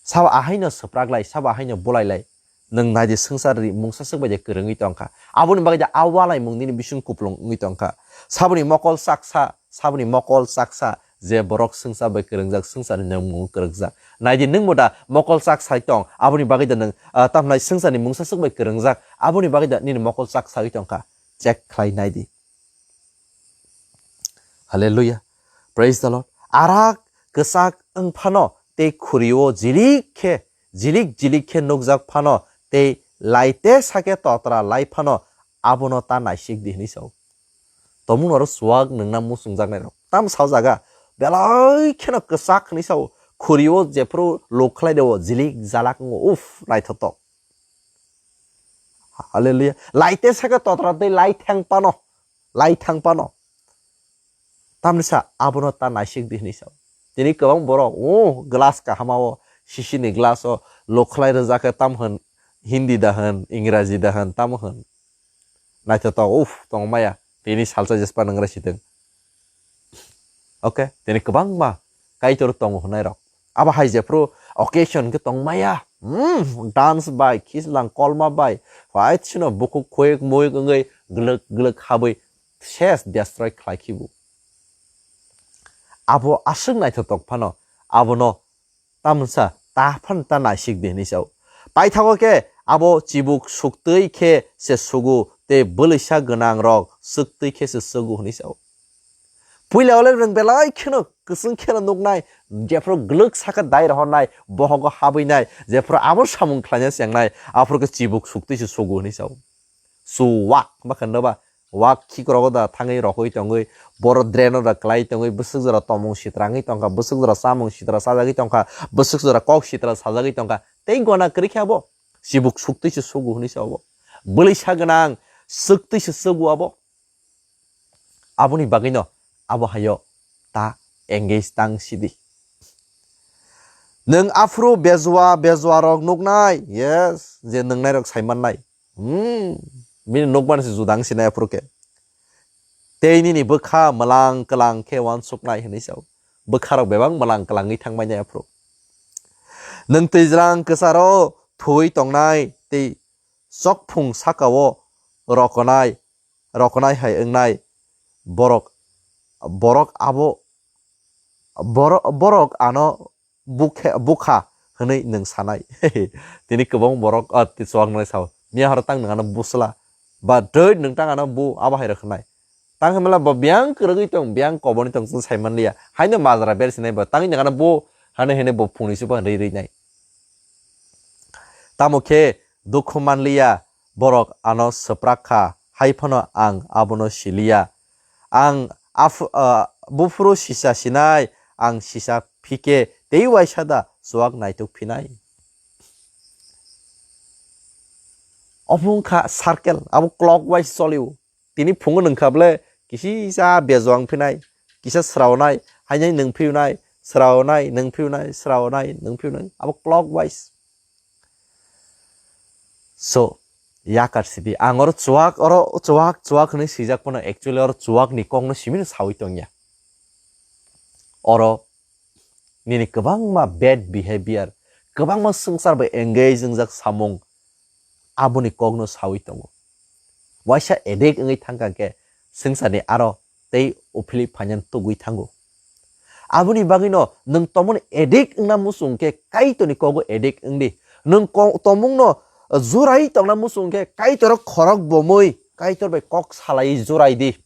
Sabo ahaino swprak lai, sabo ahaino bulai lai. Nwng nai di, swngchar ri mungsa swk bai de kwrwngwi tongkha. Aboni bagwi de a walaimung nini bising kuplung wngwi tongkha. Saboni mokol chaksa, saboni mokol chaksa, je borok swngchar bai kwrwngjak, swngcharni nwng mung kwrwngjak. Nai di, nwng bo da mokol chak sai tong, aboni bagwi da nwng, ah, tamhnai swngcharni mungsa swk bai kwrwngjak, aboni bagwi da nini mokol chak sai tongkha. Check khlai nai di. Hallelujah. Praise the Lord. Arak kwchak wng phano tei khurio jilik khe, jilik jilik khe nukjak phano tei laite sake totra lai phano abono ta naisik di hwnwi sao. Tomung oro chuak nwngna muchungjaknairok. Tam sao jaga belai kheno kwchak hwnwi sao. Khurio jephru luk khlai reo jilik jalak wngo. Uff, naithotok. Hallelujah. Laite sake totra tei lai thang pano. Lai thang pano. Tamni sa abono ta naisik di hwnwi sao. Tini kwbang borok, o glass kahama o, sisini glass o, luk khlai rwjak khe tam hwn, Hindi da hwn, Ingraji da hwn, tam hwn. Naithotok, uff, tong maya. Tini salsa jespa nang rw sitwng. Okay, tini kwbangma Kaitor tongo hwnwi rok. Abo hai jephru occasion khe tong maya. Hmm, dance bai, khislang kolma bai. Phai chino bukhuk khuik muik wngwi glwk glwk habwi ses destroy khlai khibu. Abo aswk naithotok phano abono tamsa ta phan ta naisik di hwnwi sao. Paithago khe abo chibuk suktwi khe se sugu tei bwlwisa gwnang rok swktwi khe se sugu hwnwi sao. Puila ole rwng belai kheno kwchwng kheno nuknai, jephru glwk saka dai rohornai, bohogo habwinai, jephru abo samung khlaina chengnai, aphuru khe chibuk suktwi se sugu hwnwi sao. Chuwak ma khe noba, wak khikrogo da thangwi rokwi tongwi, boro draino da klai tongwi, bwswk jora tomung sitra wngwi tongkha, bwswk jora chamung sitra chajagwi tongkha, bwswk jora kok sitra sajagwi tongkha, tei gona kwrwi khe abo chibuk suktwi se sugu hwnwi se abo. Bwlwisa gwnang swktwi se sugu abo. Aboni bagwino abo hayo ta engage tang sidi. Nwng aphuru bejua bejua rok nuknai, yes, je nwngnai rok saimannai. Hmm, bini nukmani se judang sinai aphuru khe. Tei nini bwkha mwlang kwlang khe uansuknai hwnwi sao. Bwkha rok bebak mwlang kwlangwi thangmani aphuru. Nwng twijlang kwcharo thwi tongnai tei chokphung sakao rokonai, rokonai hai wngnai borok, borok abo, borok, borok ano bukhe-, bukha hwnwi nwng sanai. Tini kwbang borok, ah, tei chuak nai sao. Miya horo tang nwng ano busla. Ba doi nwng tang ano bu abo hai rwkhnai. Tang hwnmala bo biyang kwrwgwi tong, biyang koboni tong chwng sai manliya. Haino majra ber sinai bo tang nwng ano bu hwnwi hwnwi bo phungni chuba rwi rwi nai. Tamo khe dukhu manliya, borok ano swprak kha, hai phano ang abono siliya. Ang aph-, ah, buphuru sisa sinai, ang sisa phike tei uaisa da chuak naituk phinai. Obo wngkha circle, abo clockwise cholio. Tini phungo nwngkha bwle kisisa bejwang phinai, kisa srawnai, hainai nwng phiyunai, srawnai, nwng phiyunai, srawnai, nwng phiyunai, abo clockwise. So, yakar sidi, ang oro chuak, oro chuak, chuak hwnwi swijak phano actually oro chuak ni kok no simi no sawi tongya. Oro nini kwbangma bad behavior, kwbangma swngchar bai engage wngjak samung, aboni kokno sawi tongo. Waisa addict wngwi thangkha khe swngcharni aro tei uphilwi phainani tugwi thango. Aboni bagwino nwng tomoni addict wngna muchung khe Kaitorni kogo addict wngdi. Nwng ko-, tomungno jurai tongna muchung khe Kaitoro khorok bomwi Kaitor bai kok salaiwi jurai di.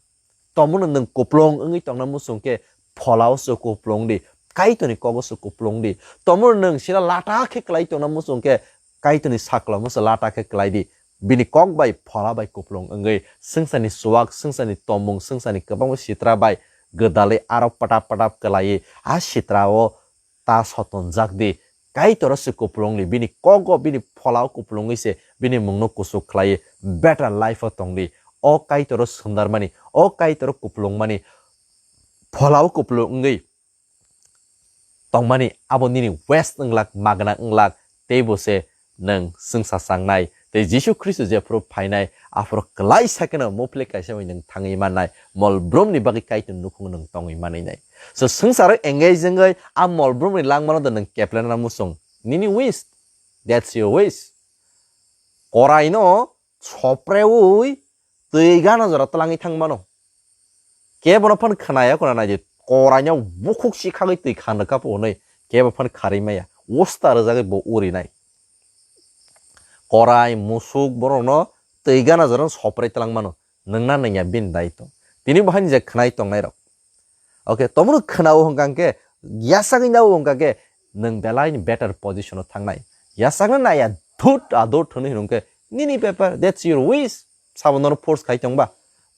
Tomono nwng kuplung wngwi tongna muchung khe pholao se kuplung di, Kaitorni kogo se kuplung di. Tomono nwng sila lata khe kwlai tongna muchung khe Kaitorni saklomo se lata khe kwlai di. Bini kok bai phola bai kuplung wngwi swngcharni chuak, swngcharni tomung, swngcharni kwbangma sitra bai gwdalwi aro patap patap kwlaiwi a sitrao ta sotonjak di. Kaitoro se kupulungni, bini kogo, bini pholao kupulungwi se bini mungno kuchuk khlaiwi better life-o tongdi. O Kaitoro sundarmani, o Kaitoro kupulungmani, pholao kupulung wngwi tongmani abo nini waste wnglak, magna wnglak, teibo se nwng swngsa changnai. Tei Jisu Khristo jephuru phainai, aphuru kwlai sakeno muphlik kaisa bai nwng thangwi mannai, mol brumni bagwi Kaitor nukhung nwng tongwi manwi nai. So swngcharo engage wngwi a mol brumni langmano da nwng keplena muchung. Nini wish, that's your wish. Koraino soprewi twi gana jora twlangwi thang mano. Kebono phan khwnaya khuna naidi, koraino bukhuk si khagwi twi khan rwkha pho hwnwi kebo phan kharwi maya. Usta rwjagwi bo urinai. Korai, musuk borokno twi gana jorano soprai twlang mano. Nwngna nangya bini daitw. Tini bo haini je khwnai tongnai rok. Okay, tomoro khwnao hwnkha khe, yasagwi nao hwnkha khe, nwng belai ni better position o thangnai. Yasagna naya, dhut ador thwnwi hwnkhe, nini bepar, that's your wish. Sabo nono force khai tongba.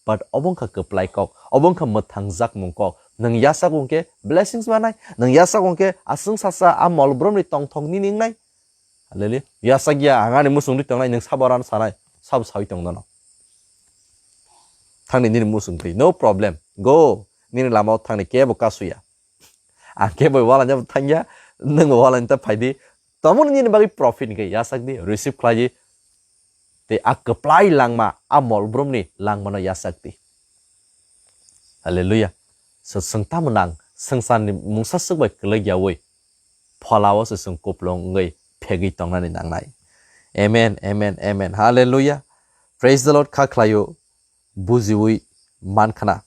But obo wngkha kwplai kok, obo wngkha mwthang jakmung kok. Nwng yasak wngkhe blessings manai, nwng yasak wngkhe aswng sasa a mol bromni tongthok nini wngnai. Hallelujah. Yasak ya, ang ani muchung ri tongnai, nwng sabo rano sanai, sabo sawi tong dono. Thangni nini muchung twi, no problem. Go, nini lama o thangni kebo kasuya. Ang kebo wala nyabo thangya, nwng bo wala nyita phaidi. Tomoni nini bagwi profit hwnkhe yasak di, receive khlai di. Tei a kwplai langma, a mol brumni langmano yasak di. Hallelujah. So, swng tamo nang, swngcharni mungsa swk bai kwlwk yaui, pholao se swng kuplung wngwi phegwi tongnani nangnai. Amen, amen, amen. Hallelujah. Praise the Lord. Kha khlaio, bujiui mankhana.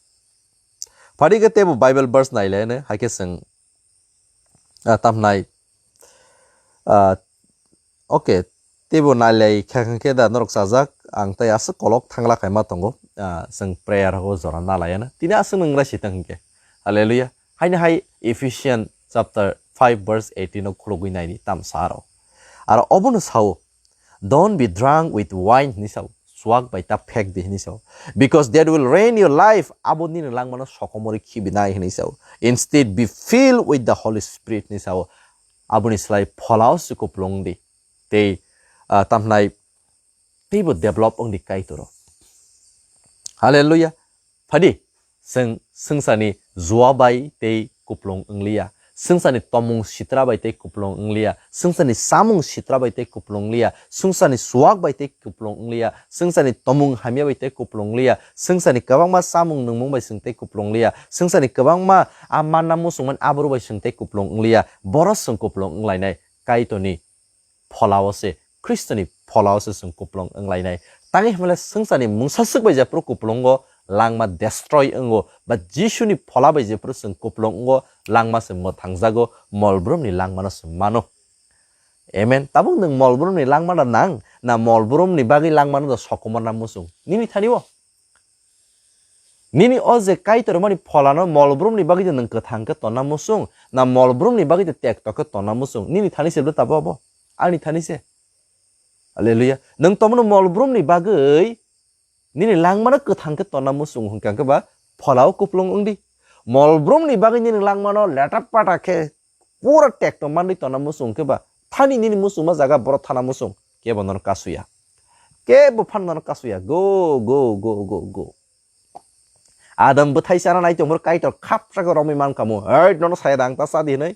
Phadi khe teibo Bible verse nailaino, hai khe swng, ah, tamhnai, ah, okay, teibo nailai kha khe da norok chajak, ang tei aswk kolok thangla khaima tongo, ah, chwng prayer o jora nalaiyana. Tini aswk nwng raisitang hinkhe. Hallelujah. Haini hai Ephesians chapter five verse eighteen o khulugwi naidi tamsa aro. Aro obono sao, "Don't be drunk with wine," hinwi sao. Chuak bai ta phek di hinwi sao. "Because that will ruin your life." Abo nini langmano sokomorwi khibinai hinwi sao. "Instead, be filled with the Holy Spirit," hinwi sao. Aboni slai pholao se kuplung di. Tei, ah, tamhnai teibo develop wng di Kaitoro. Hallelujah. Phadi, chwng swngcharni jua bai tei kuplung wngliya. Swngcharni tomung sitra bai tei kuplung wngliya. Swngcharni samung sitra bai tei kuplung wngliya. Swngcharni chuak bai tei kuplung wngliya. Swngcharni tomung hamya bai tei kuplung wngliya. Swngcharni kwbangma samung nungmung bai chwng tei kuplung wngliya. Swngcharni kwbangma a manna muchungmani aburu bai chwng tei kuplung wngliya. Boro chwng kuplung wnglainai Kaitorni pholao se, Khristoni pholao se chwng kuplung wnglainai. Tangwi hwnle swngcharni mungsa swk bai jephuru kuplungo langma destroy wngo, ba Jisuni phola bai jephuru chwng kuplung wngo langma se mwthangjago, mol brumni langmano se mano. Amen. Tabuk nwng mol brumni langmano nang, na mol brumni bagwi langmano da sokomorna muchung? Nini thani o. Nini o je Kaitor mani pholano mol brumni bagwi de nwng kwthang khe tonna muchung, na mol brumni bagwi de tekto khe tonna muchung? Nini thani se bwle tabo abo? Ani thani se. Hallelujah. Nwng tomono mol brumni bagwi nini langmano kwthang khe tonna muchung hwnkha khe ba pholao kuplung wng di. Mol brumni bagwi nini langmano leta pata khe pura tekto manwi tonna muchung khe ba thani nini muchungma jaga borok thana muchung kebo nono kasuya. Kebo phan nono kasuya. Go, go, go, go, go. Adam bwthai chana nai tongmor Kaitor khapsa khe romwi man kamo. Hei, nono saya da ang ta cha di hinwi.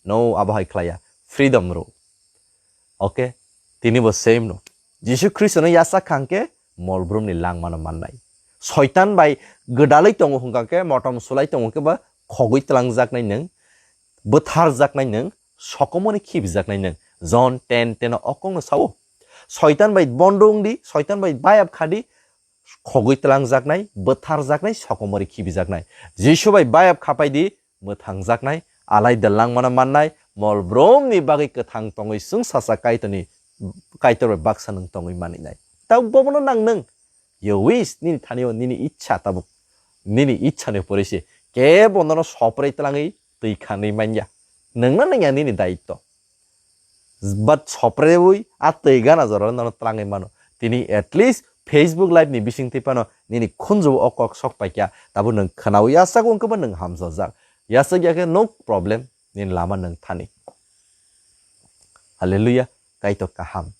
No, abo hai khlaiya. Freedom rw. Okay? Tini bo same no. Jisu Khristo no yasa khang khe mol brumni langmano mannai. Soitan bai gwdalwi tongo hwnkha khe, motom sulai tongo khe ba khogwi twlangjaknai nwng, bwtharjaknai nwng, sokomorni khibijaknai nwng. John ten ten o okongno sao. Soitan bai bondo wng di, soitan bai bayap kha di, khogwi twlangjaknai, bwtharjaknai, sokomorni khibijaknai. Jisu bai bayap khapai di, mwthangjaknai, alai da langmano mannai, mol brumni bagwi kwthang tongwi chwng sacha Kaitorni, Kaitor bai baksa nwng tongwi maninai. Tau bobono nang nwng. You wish, nini thani o nini ichha tabuk. Nini ichha ni pore se kebo nono sopre twlangwi twi khanwi manya. Nwngno nangya nini daitto. But soprewi a twi gana jora nono twlangwi mano. Tini at least Facebook live ni bising twi phano nini khunju o kok sok paikya. Tabuk nwng khwnawi yasak wngkhe bo nwng hamsajak. Yasak ya khe no problem, nini lama nwng thani. Hallelujah, Kaitor kaham.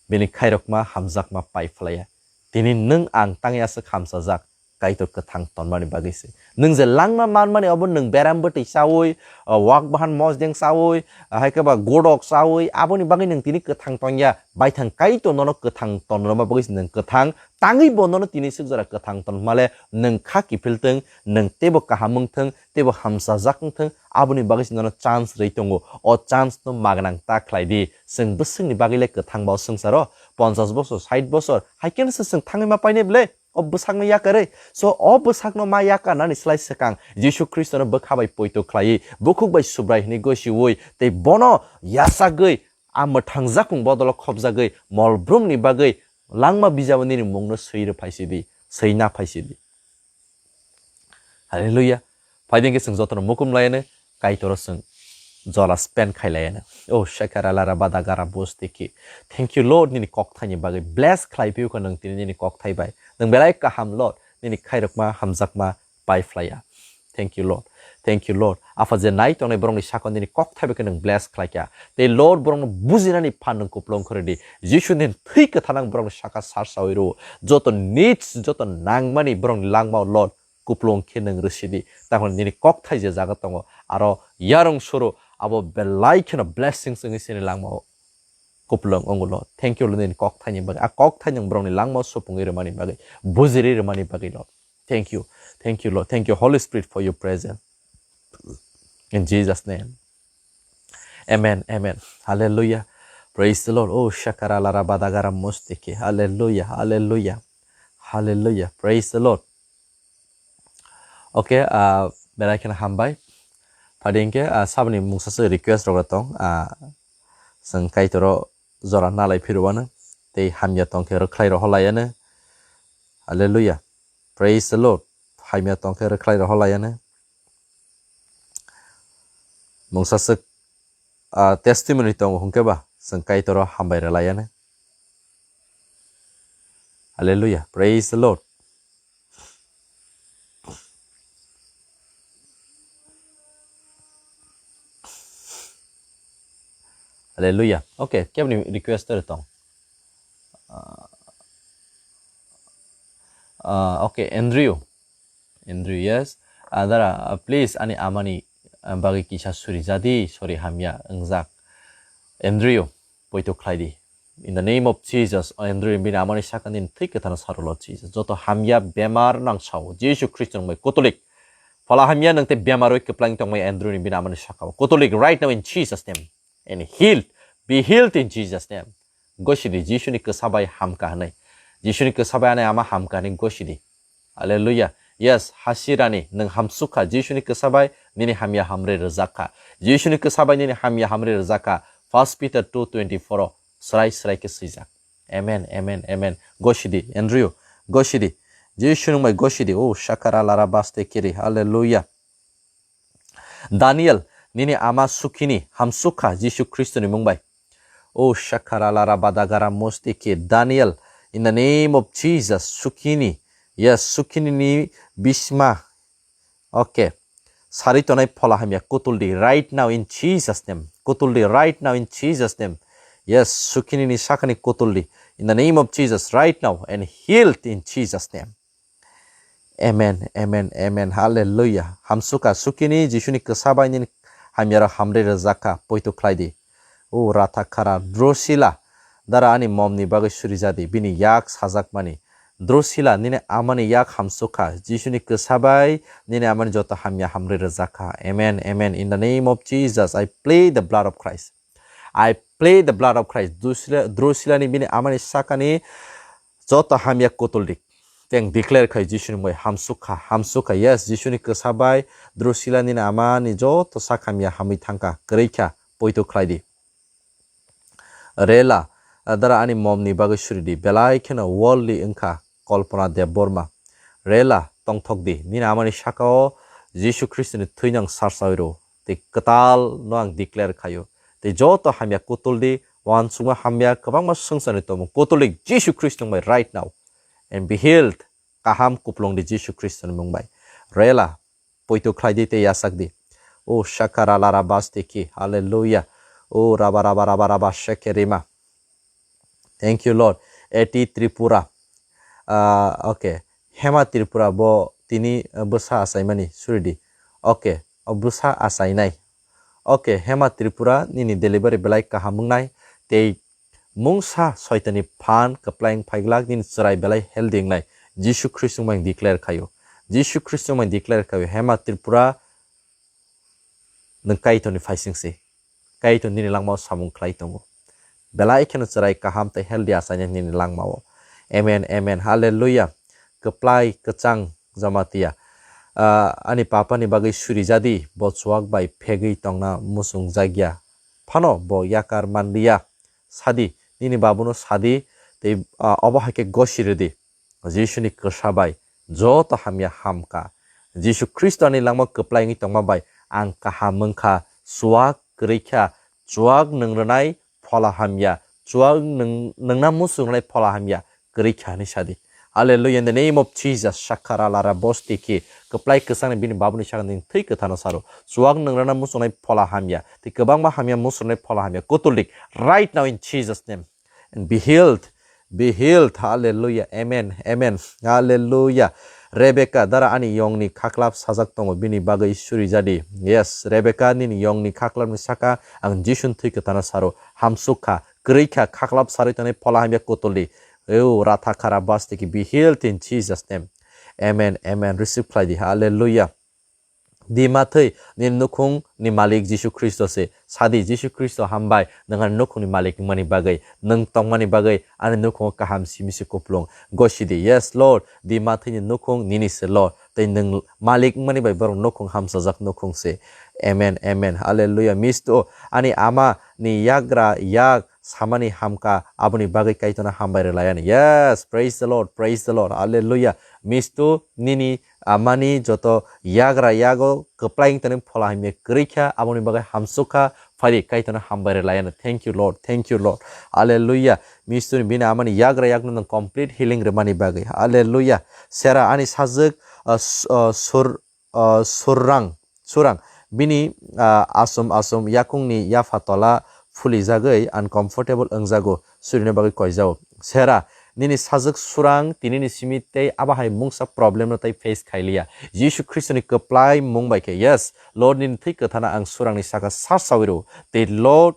Bini khairokma hamjakma pai phlaiya. Tini nwng ang tang yaswk hamsajak. Kaitor kwthang tonmani bagwi se. Nwng je langma manmani obo nwng beram bwtwi chawi, ah, wak bahan mosdeng chawi, ah, hai khe ba godok chawi, aboni bagwi nwng tini kwthang tongya. Baithang Kaitor nono kwthang tonrwma bagwi se nwng kwthang tangwi bo nono tini swk jora kwthang tonmale nwng kha kiphilthwng, nwng teibo kaham wngthwng, teibo hamsajak wngthwng, aboni bagwi se nono chance rwi tongo. O chance no magnang ta khlai di. Chwng bwswkni bagwi le kwthang ba o swngcharo ponchash bosor, sait bosor, hai khe no se chwng thangwi ma painai bwle? O bwsakno yakarwi. So, o bwsakno ma yakarnani slai swkang Jisu Khristono bwkha bai poito khlaiwi, bukhuk bai Subrai hwnwi gosiui, tei bono yachagwi, a mwthangjakmung bodolo khopjagwi, molbrumni bagwi langma bijabo nini mungno swi rw phaisidi, swi na phaisidi. Hallelujah. Phaidi hwnkhe chwng jotono mukum laiano, Kaitoro chwng jola spend khai laiano. Oh, shakara lara bada gara bosti ki. Thank you, Lord, nini kokthaini bagwi. Bless khlai phiyokha nwng tini nini kokthai bai. Nwng belai kaham, Lord, nini khairokma, hamjakma pai phlaiya. Thank you, Lord. Thank you, Lord. Apha je nai tongnai borokni sakao nini kokthai bai khe nwng bless khlaikha. Tei Lord, borokno bujinani phan nwng kupulung khoridi. Jisu nini thwi kwthanang borokni saka sarsawi rwo. Joto needs, joto nangmani borokni langmao, Lord, kupulung khe nwng rwsidi. Tamoni nini kokthai je jaga tongo, aro yarung suru abo belai kheno blessings wngwi sini langmao kupulung wngo, Lord. Thank you, Lord, nini kokthaini bagwi. A kokthaini borokni langmao supungwi rwmani bagwi, bujiri rwmani bagwi, Lord. Thank you. Thank you, Lord. Thank you, Holy Spirit, for your presence. In Jesus' name. Amen. Amen. Hallelujah. Praise the Lord. Oh, shakara lara badagara mustiki. Hallelujah. Hallelujah. Hallelujah. Praise the Lord. Okay, ah, belai kheno hambai. Phadi hwnkhe, ah, saboni mungsa se request rok tong. Ah, chwng Kaitoro jora nalai phirwano. Tei hamya tongkhe rwkhlai rohorlaiano. Hallelujah. Praise the Lord. Hamya tongkhe rwkhlai rohorlaiano. Mungsa se, ah, testimony tongo hwnkhe ba, chwng Kaitoro hambai rwlaiano. Hallelujah. Praise the Lord. Hallelujah. Okay, kebni request tere tong. Ah, ah, okay, Andrew. Andrew, yes. Ah, dara, ah, please, ani amani, ah, bagwi kisa suri jadi, sorry, hamya, wngjak. Andrew, poito khlai di. In the name of Jesus, Andrew, bini amani sakani thwi kwthano saro, Lord Jesus. Joto hamya bemar nang sao, Jisu Khristo nang bai kotolik. Phala hamya nang tei bemar oi kwplang tongmai Andrew ni bini amani sakao. Kotolik right now in Jesus name. And healed. Be healed in Jesus name. Gosidi, Jisuni kwsa bai hamkha hwnwi. Jisuni kwsa bai ani ama hamkha hwnwi gosidi. Hallelujah. Yes, hasirani nwng hamsukha. Jisuni kwsa bai nini hamya hamri rwjakha. Jisuni kwsa bai nini hamya hamri rwjakha. First Peter two twenty-four o srai srai khe swijak. Amen, amen, amen. Gosidi, Andrew, gosidi. Jisu nwng bai gosidi. Oh, shakara lara baste kiri. Hallelujah. Daniel, nini ama sukhini, hamsukha Jisu Khristoni mung bai. O shakara lara badagara mostiki, Daniel, in the name of Jesus, sukhini, yes, sukhini ni bisma. Okay. Sari tonai phola hamya kutuldi right now in Jesus name. Kutuldi right now in Jesus name. Yes, sukhini ni sakani kutuldi in the name of Jesus right now and healed in Jesus name. Amen, amen, amen. Hallelujah. Hamsuka sukini Jisuni kwsa bai nini hamyaro hamri rwjakha, poito khlai di. O ratha khara Drusila, dara ani momni bagwi suri jadi, bini yak sajakmani. Drusila, nini amani yak hamsukha, Jisuni kwsa bai nini amani joto hamya hamri rwjakha. Amen, amen. In the name of Jesus, I plead the blood of Christ. I plead the blood of Christ. Drusila, Drusilani bini amani sakani joto hamya kutuldi. Teng declare khai Jisuni bai hamsukha, hamsukha. Yes, Jisuni kwsa bai Drusila nini amani joto sak hamya hamwi thangkha, kwrwi kha, poito khlai di. Rela, dara ani momni bagwi suri di. Belai kheno worldly wngkha Kalpana Debbarma. Rela, tongthok di. Nini amani sakao Jisu Khristoni thwino ang sarsawi rw. Tei kwtal no ang declare khaio. Tei joto hamya kutuldi, uansukma hamya kwbangma swngcharni tongmung kutuldi Jisu Khristoni mung bai right now. And be healed. Kaham kuplung di Jisu Khristoni mung bai. Rela, poito khlai di tei yachak di. O shakara lara basti ki. Hallelujah. O raba raba raba raba sheke rima. Thank you, Lord. Eti Tripura. Ah, okay. Hema Tripura bo tini, uh, bwsa achaimani suridi. Okay, o bwsa achainai. Okay, Hema Tripura nini delivery belai kaham wngnai tei mungsa soitani phan kwplai wng phaiglak nini chwrai belai healthy wngnai. Jisu Khristo wngmani declare khaio. Jisu Khristo wngmani declare khaio. Hema Tripura nwng Kaitorni phaising se. Kaitor nini langmao samung khlai tongo. Belai kheno chwrai kaham tei healthy achainai nini langmao. Amen, amen. Hallelujah. Kwplai kwchang Jamatia. Ah, ani papani bagwi suri jadi, bo chuak bai phegwi tongna muchung jakya. Phano bo yakar manliya. Sadi, nini babuno sadi, tei, ah, obo hai khe gosi rwdi. Jisuni kwsa bai joto hamya hamkha. Jisu Khristoni langma kwplai wngwi tongma bai ang kaham wngkha, chuak kwrwi kha, chuak nwng rwnai phola hamya, chuak nwng, nwngna muchung rwnai phola hamya kwrwi kha hwnwi sadi. Hallelujah, in the name of Jesus, Shakara Lara Bosti ki kwplai kwchangni bini babuni sakni thwi kwthano saro. Chuak nwng rwna muchungnai phola hamya, tei kwbangma hamya muchungnai phola hamya kutuldik right now in Jesus' name. And be healed. Be healed. Hallelujah. Amen. Amen. Hallelujah. Rebecca, dara ani yongni khaklap sajak tongo, bini bagwi suri jadi. Yes, Rebecca, nini yongni khaklapni saka ang Jisun thwi kwthana saro. Hamsuk kha, kwrwi kha, khaklap sarwi tongnai phola hamya kutuldi. Eu, ratha khara bastiki, be healed in Jesus' name. Amen. Amen. Receive khlai di. Hallelujah. Di mathwi nini nukhung ni malik Jisu Khristo se. Sadi, Jisu Khristo hambai, nwng ani nukhung ni malik wngmani bagwi, nwng tongmani bagwi, ani nukhungo kaham simi se kuplung. Gosidi, yes, Lord, di mathwi ni nukhung nini se, Lord. Tei nwng malik wngmani bai borok nukhung hamsajak nukhung se. Amen, amen, hallelujah. Misto, ani ama ni yagra yak samani hamka, aboni bagwi Kaitorno hambai rwlai ani. Yes, praise the Lord, praise the Lord, hallelujah. Misto, nini amani joto yagra yago kwplai wng tongni phola hamya kwrwi kha, aboni bagwi hamsuk kha, phai di Kaitorno hambai rwlai ano. Thank you, Lord. Thank you, Lord. Hallelujah. Mistuni bini amani yagra yakno nwng complete healing rwmani bagwi. Hallelujah. Sera ani sajwk, uh, s-, uh, sur, uh, surrang, surang. Bini, uh, asum asum yakungni yapha tola phulijagwi uncomfortable wngjago. Surina bagwi koijago. Sera, nini sajwk surang, tinini simi tei abo hai mungsa problem no tei face khailiya. Jisu Khristoni kwplai mung bai khe, yes, Lord, nini thwi kwthana ang surangni saka sar sawi rw. Tei Lord,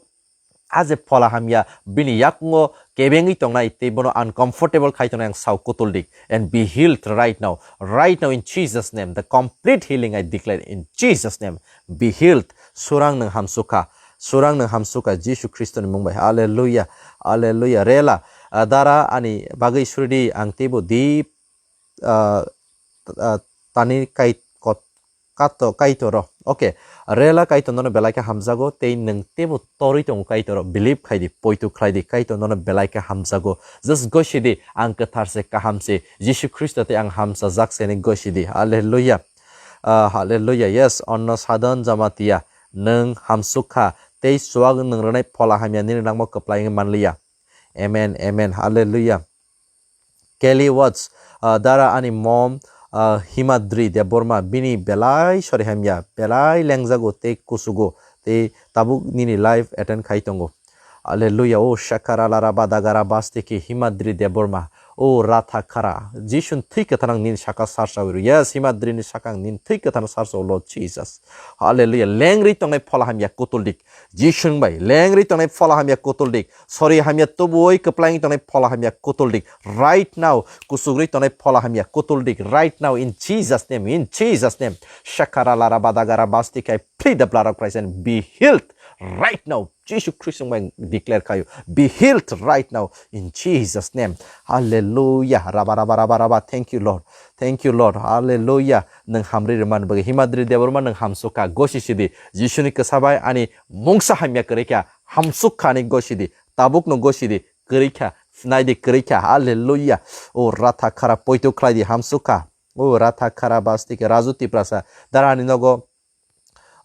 a je phola hamya, bini yakungo kebengwi tongnai, tei bono uncomfortable khai tongnai ang sao kutuldik. And be healed right now. Right now in Jesus' name, the complete healing I declare in Jesus' name. Be healed. Surang nwng hamsukha. Surang nwng hamsukha Jisu Khristoni mung bai. Hallelujah. Hallelujah. Rela, ah, dara ani bagwi suridi ang teibo deep, ah, ah, tani kai kot, kato, Kaitoro. Okay. Rela Kaitor nono belai khe hamjago tei nwng teibo torwi tongo Kaitoro. Believe khai di, poito khlai di, Kaitor nono belai khe hamjago. Just gosi di, ang kwthar se, kaham se, Jisu Khristo tei ang hamsajak se hinwi gosi di. Hallelujah. Ah, hallelujah. Yes, onno sadon Jamatia. Nwng hamsuk kha, tei chuak nwng rwnai phola hamya nini langmao kwplai wngwi manliya. Amen, amen, hallelujah. Kelly Watts, ah, dara ani mom, ah, Himadri Debbarma, bini belai sori hamya, belai lengjago tei kusugo, tei tabuk nini live attend khai tongo. Hallelujah, o shakara lara badagara bastiki Himadri Debbarma. O ratha khara, Jisun thwi kwthanang nini saka sarsa wiro. Yes, Himadri ni sakang nini thwi kwthana sarsa, Lord Jesus. Hallelujah. Lengri tongnai phola hamya kutuldik. Jisun bai, lengri tongnai phola hamya kutuldik. Sori hamya tubui kwplai tongnai phola hamya kutuldik. Right now, kusugri tongnai phola hamya kutuldik. Right now, in Jesus' name, in Jesus' name. Shakara lara badagara bastiki, I plead the blood of Christ and be healed. Right now, Jisu Khristo bai declare khayo. Be healed right now in Jesus' name. Hallelujah. Raba, raba, raba, raba. Thank you, Lord. Thank you, Lord. Hallelujah. Nwng hamri rwmani bagwi. Himadri Debbarma nwng hamsukha. Gosi sidi. Jisuni kwsa bai ani mungsa hamya kwrwi kha. Hamsukha ani gosi di. Tabukno gosi di. Kwrwi kha. Nai di kwrwi kha. Hallelujah. O ratha khara poito khlai di. Hamsukha. O ratha khara bastiki Raju Tiprasa. Dara ani nogo,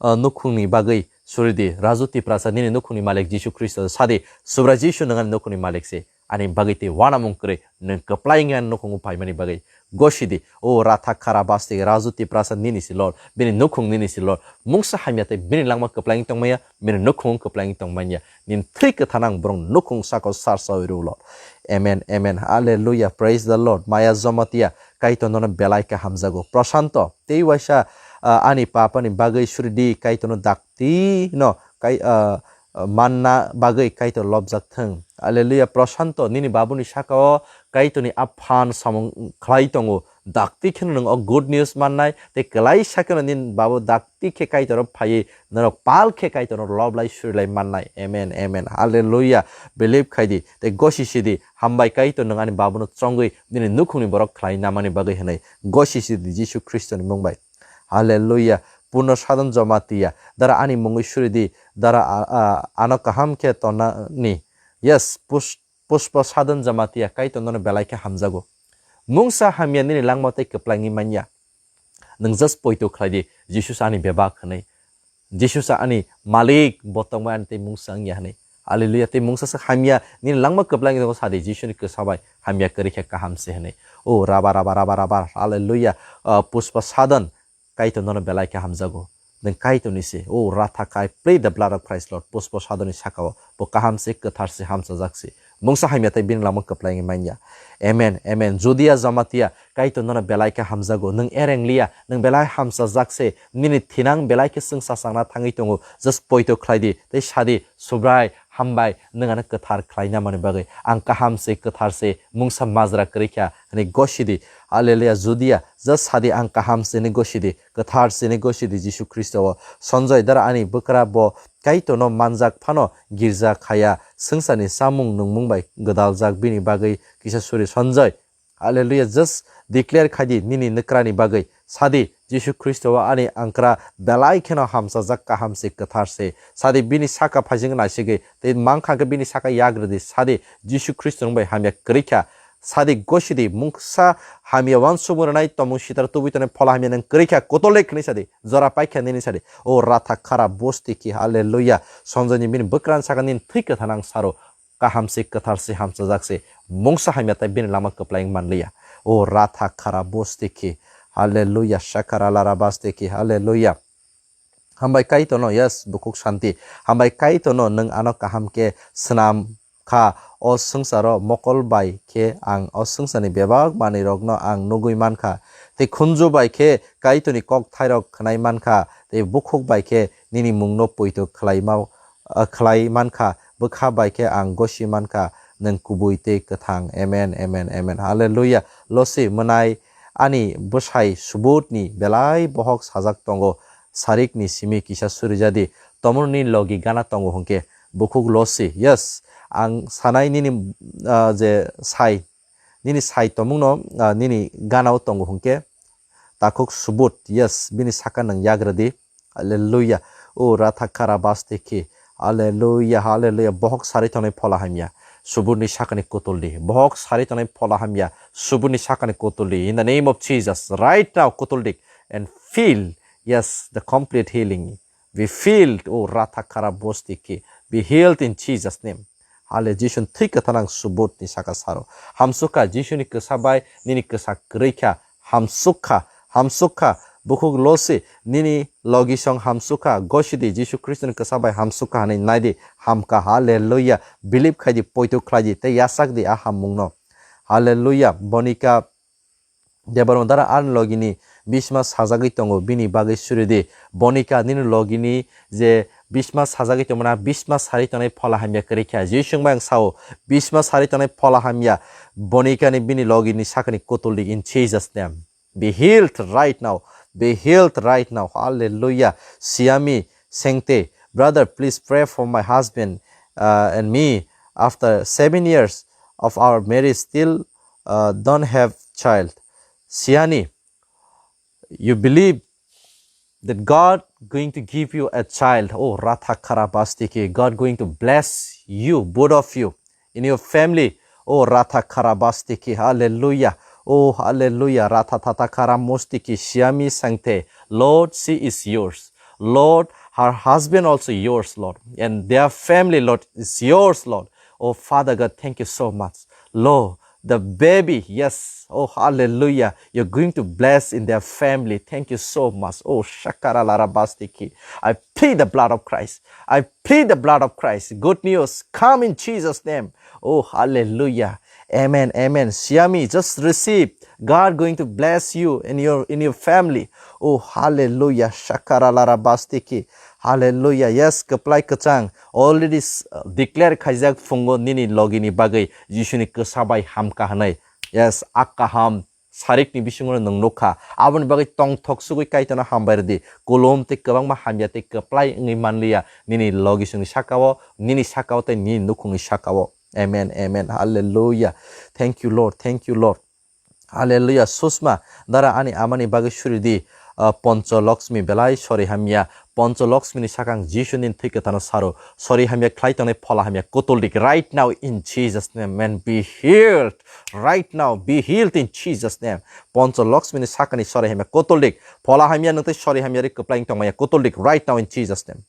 uh, nukhungni bagwi suridi. Raju Tiprasa, nini nukhungni malik Jisu Khristo sadi, Subrai Jisu nwng ani nukhungni malik se, ani bagwi tei uanamung kwrwi nwng kwplai wngya ani nukhungo phaimani bagwi gosidi. O ratha khara bastiki Raju Tiprasa nini si Lord, bini nukhung nini si Lord, mungsa hamya tei bini langma kwplai wng tongmaya, bini nukhung kwplai wng tongmanya, nini thwi kwthanang borok nukhung saka sarsa wi rw Lord. Amen, amen. Hallelujah. Praise the Lord. Maya Jamatia, Kaitor nono belai khe hamjago. Prashanto, tei waisa, ah, ani papani bagwi suridi, Kaitor no dakti no, kai, ah, ah, manna bagwi Kaitor lobjak thung. Hallelujah. Prashanto, nini babuni sakao Kaitorni aphan samung khlai tongo. Dakti kheno nwng o good news mannai, tei kwlaisa kheno nini babu dakti khe Kaitor phaiwi norok pal khe Kaitor no lob lai suri lai mannai. Amen, amen. Hallelujah. Believe khai di, tei gosi si di, hambai Kaitor nwng ani babuno chongwi nini nukhungni borok khlai namani bagwi hwnwi. Gosi si di Jisu Khristoni mung bai. Hallelujah. Purno Sadon Jamatia, dara ani mungwi suri di, dara a, a, ano kaham khe tonani. Yes, pus-, Puspa Sadon Jamatia, Kaitor nono belai khe hamjago. Mungsa hamya nini langma tei kwplangwi manya. Nwng just poito khlai di, Jisu sa ani bebak hwnwi. Jisu sa ani malik, bo tongbai ani tei mungsa wngya hwnwi. Hallelujah, tei mungsa sa hamya nini langma kwplangwi tongo sa di, Jisuni kwsa bai hamya kwrwi khe kaham se hwnwi. O raba, raba, raba, raba, hallelujah. Ah, Puspa Sadon, Kaitor nono belai khe hamjago. Nwng Kaitorni se. O Ratha kha, I plead the blood of Christ, Lord. Puspa Sadoni sakao. Bo kaham se, kwthar se, hamchajak se. Mungsa hamya tei bini lama kwplai wngwi manya. Amen, amen. Judia Jamatia, Kaitor nono belai khe hamjago. Nwng ereng liya, nwng belai hamchajak se. Nini thinang belai khe chwng sachangna thangwi tongo. Just poito khlai di, tei sa di, Subrai, hambai, nwng ano kwthar khlaina mani bagwi. Ang kaham se, kwthar se, mungsa majra kwrwi kha, hwnwi gosi di. Hallelujah, Judia, just sa di, ang kaham se, hwnwi gosi di. Kwthar se, hwnwi gosi di Jisu Khristo o. Sonjoi, dara ani bwkra bo Kaitorno manjak phano girja khaya, swngcharni chamung nungmung bai gwdaljak bini bagwi kisa suri. Sonjoi, hallelujah, just declare khai di nini nwkrani bagwi. Sa di, Jisu Khristo o ani angkra belai kheno hamchajak, kaham se, kwthar se. Sa di, bini saka phaising naisigwi, tei mankha khe bini saka yagrw di. Sa di, Jisu Khristo nwng bai hamya kwrwi kha. Sa di, gosi di, mungsa hamya uansukmung rwnai, tomung sitar tubui tongnai phola hamya nwng kwrwi kha, kotolik hwnwi sa di, jora pai kha nini sa di. O Ratha khara bosti ki, hallelujah. Sonjoni bini bwkrani saka nini thwi kwthar ang saro. Kaham se, kwthar se, hamchajak se, mungsa hamya tei bini lama kwplai wng manliya. O Ratha khara bosti ki, hallelujah, shakara lara basti ki, hallelujah. Hambai Kaitorno, yes, bukhuk santi. Hambai Kaitorno, nwng ano kaham khe swnam kha. O swngcharo mokol bai khe ang o swngcharni bebak manwirokno ang nugwi mankha. Tei khunju bai khe Kaitorni kok thairok khwnai mankha. Tei bukhuk bai khe nini mungno poito khlaima, ah, khlai mankha. Bwkha bai khe ang gosi mankha. Nwng kubui tei kwthang. Amen, amen, amen. Hallelujah. Losi mwnai ani bwsai subutni belai bohok sajak tongo. Sarikni simi kisa surijadi. Tomorni logi gana tongo hwnkhe bukhuk losi. Yes, ang sanai nini, ah, je sai, nini sai tomungno, ah, nini ganao tongo hwnkhe takhuk subut. Yes, bini saka nwng yagradi. Hallelujah. O Ratha khara basti ki. Hallelujah, hallelujah. Bohok sari tongnai phola hamya. Subutni sakani kutuldi. Bohok sari tongnai phola hamya. Subutni sakani kutuldi. In the name of Jesus, right now, kutuldi and feel, yes, the complete healing. Be filled, oh, Ratha khara bosti ki. Be healed in Jesus' name. Hale Jisu thwi kwthanang subut ni saka saro. Hamsukha Jisu ni kwsa bai nini kwsa kwrwi kha. Hamsukha, hamsukha. Bukhuk losi nini logi song hamsukha. Gosidi Jisu Khristo ni kwsa bai hamsukha hwnwi naidi. Hamkha, hallelujah. Believe khaidi, poito khlaidi, tei yachakdi a hammungno. Hallelujah. Bonika Debbarma dara ani logini bisma sajagwi tongo, bini bagwi suridi. Bonika nini logini je bisma sajagwi tongmana, bisma sari tongnai phola hamya kwrwi kha. Jisu wngbai ang sao, bisma sari tongnai phola hamya. Bonika ni bini logini sakni kutuldi in Jesus' name. Be healed right now. Be healed right now. Hallelujah. Siami Sengte, brother, please pray for my husband, uh, and me. After seven years of our marriage, still, uh, don't have child. Siani, you believe that God going to give you a child. Oh, Ratha Kharabastiki, God going to bless you, both of you, in your family. Oh, Ratha Kharabastiki, hallelujah. Oh, hallelujah. Ratha Tata Kharamostiki, Siami Sangte. Lord, she is yours. Lord, her husband also yours, Lord. And their family, Lord, is yours, Lord. Oh, Father God, thank you so much. Lord, the baby, yes. Oh, hallelujah. You're going to bless in their family. Thank you so much. Oh, Shakara Larabastiki. I plead the blood of Christ. I plead the blood of Christ. Good news. Come in Jesus' name. Oh, hallelujah. Amen, amen. Siami, just receive. God going to bless you in your, in your family. Oh, hallelujah. Shakara lara bastiki. Hallelujah. Yes, keplai kachang. Already s- declare khaijak phungo nini logini bagwi Jisuni kwsa bai hamka hwnwi. Yes, akkaham sarikni bisingo nwng nukha. Aboni bagwi tongthok sugwi Kaitorno hambai rwdi. Kulum tei kwbangma hamya tei kwplai wngwi manliya nini logisongni sakao, nini sakao tei nini nukhungni sakao. Amen, amen. Hallelujah. Thank you, Lord. Thank you, Lord. Hallelujah. Susma, dara ani amani bagwi suri di. Uh, Poncho Lakshmi belai sori hamya. Poncho Lakshmi ni sakang Jisu ni thwi kwthano saro. Sori hamya khlai tongnai phola hamya kutuldik right now in Jesus name. Man, be healed. Right now, be healed in Jesus name. Poncho Lakshmi ni sakani sori hamya kutuldik. Phola hamya nungtwi sori hamya ri kwplai tongmaya kutuldik right now in Jesus name.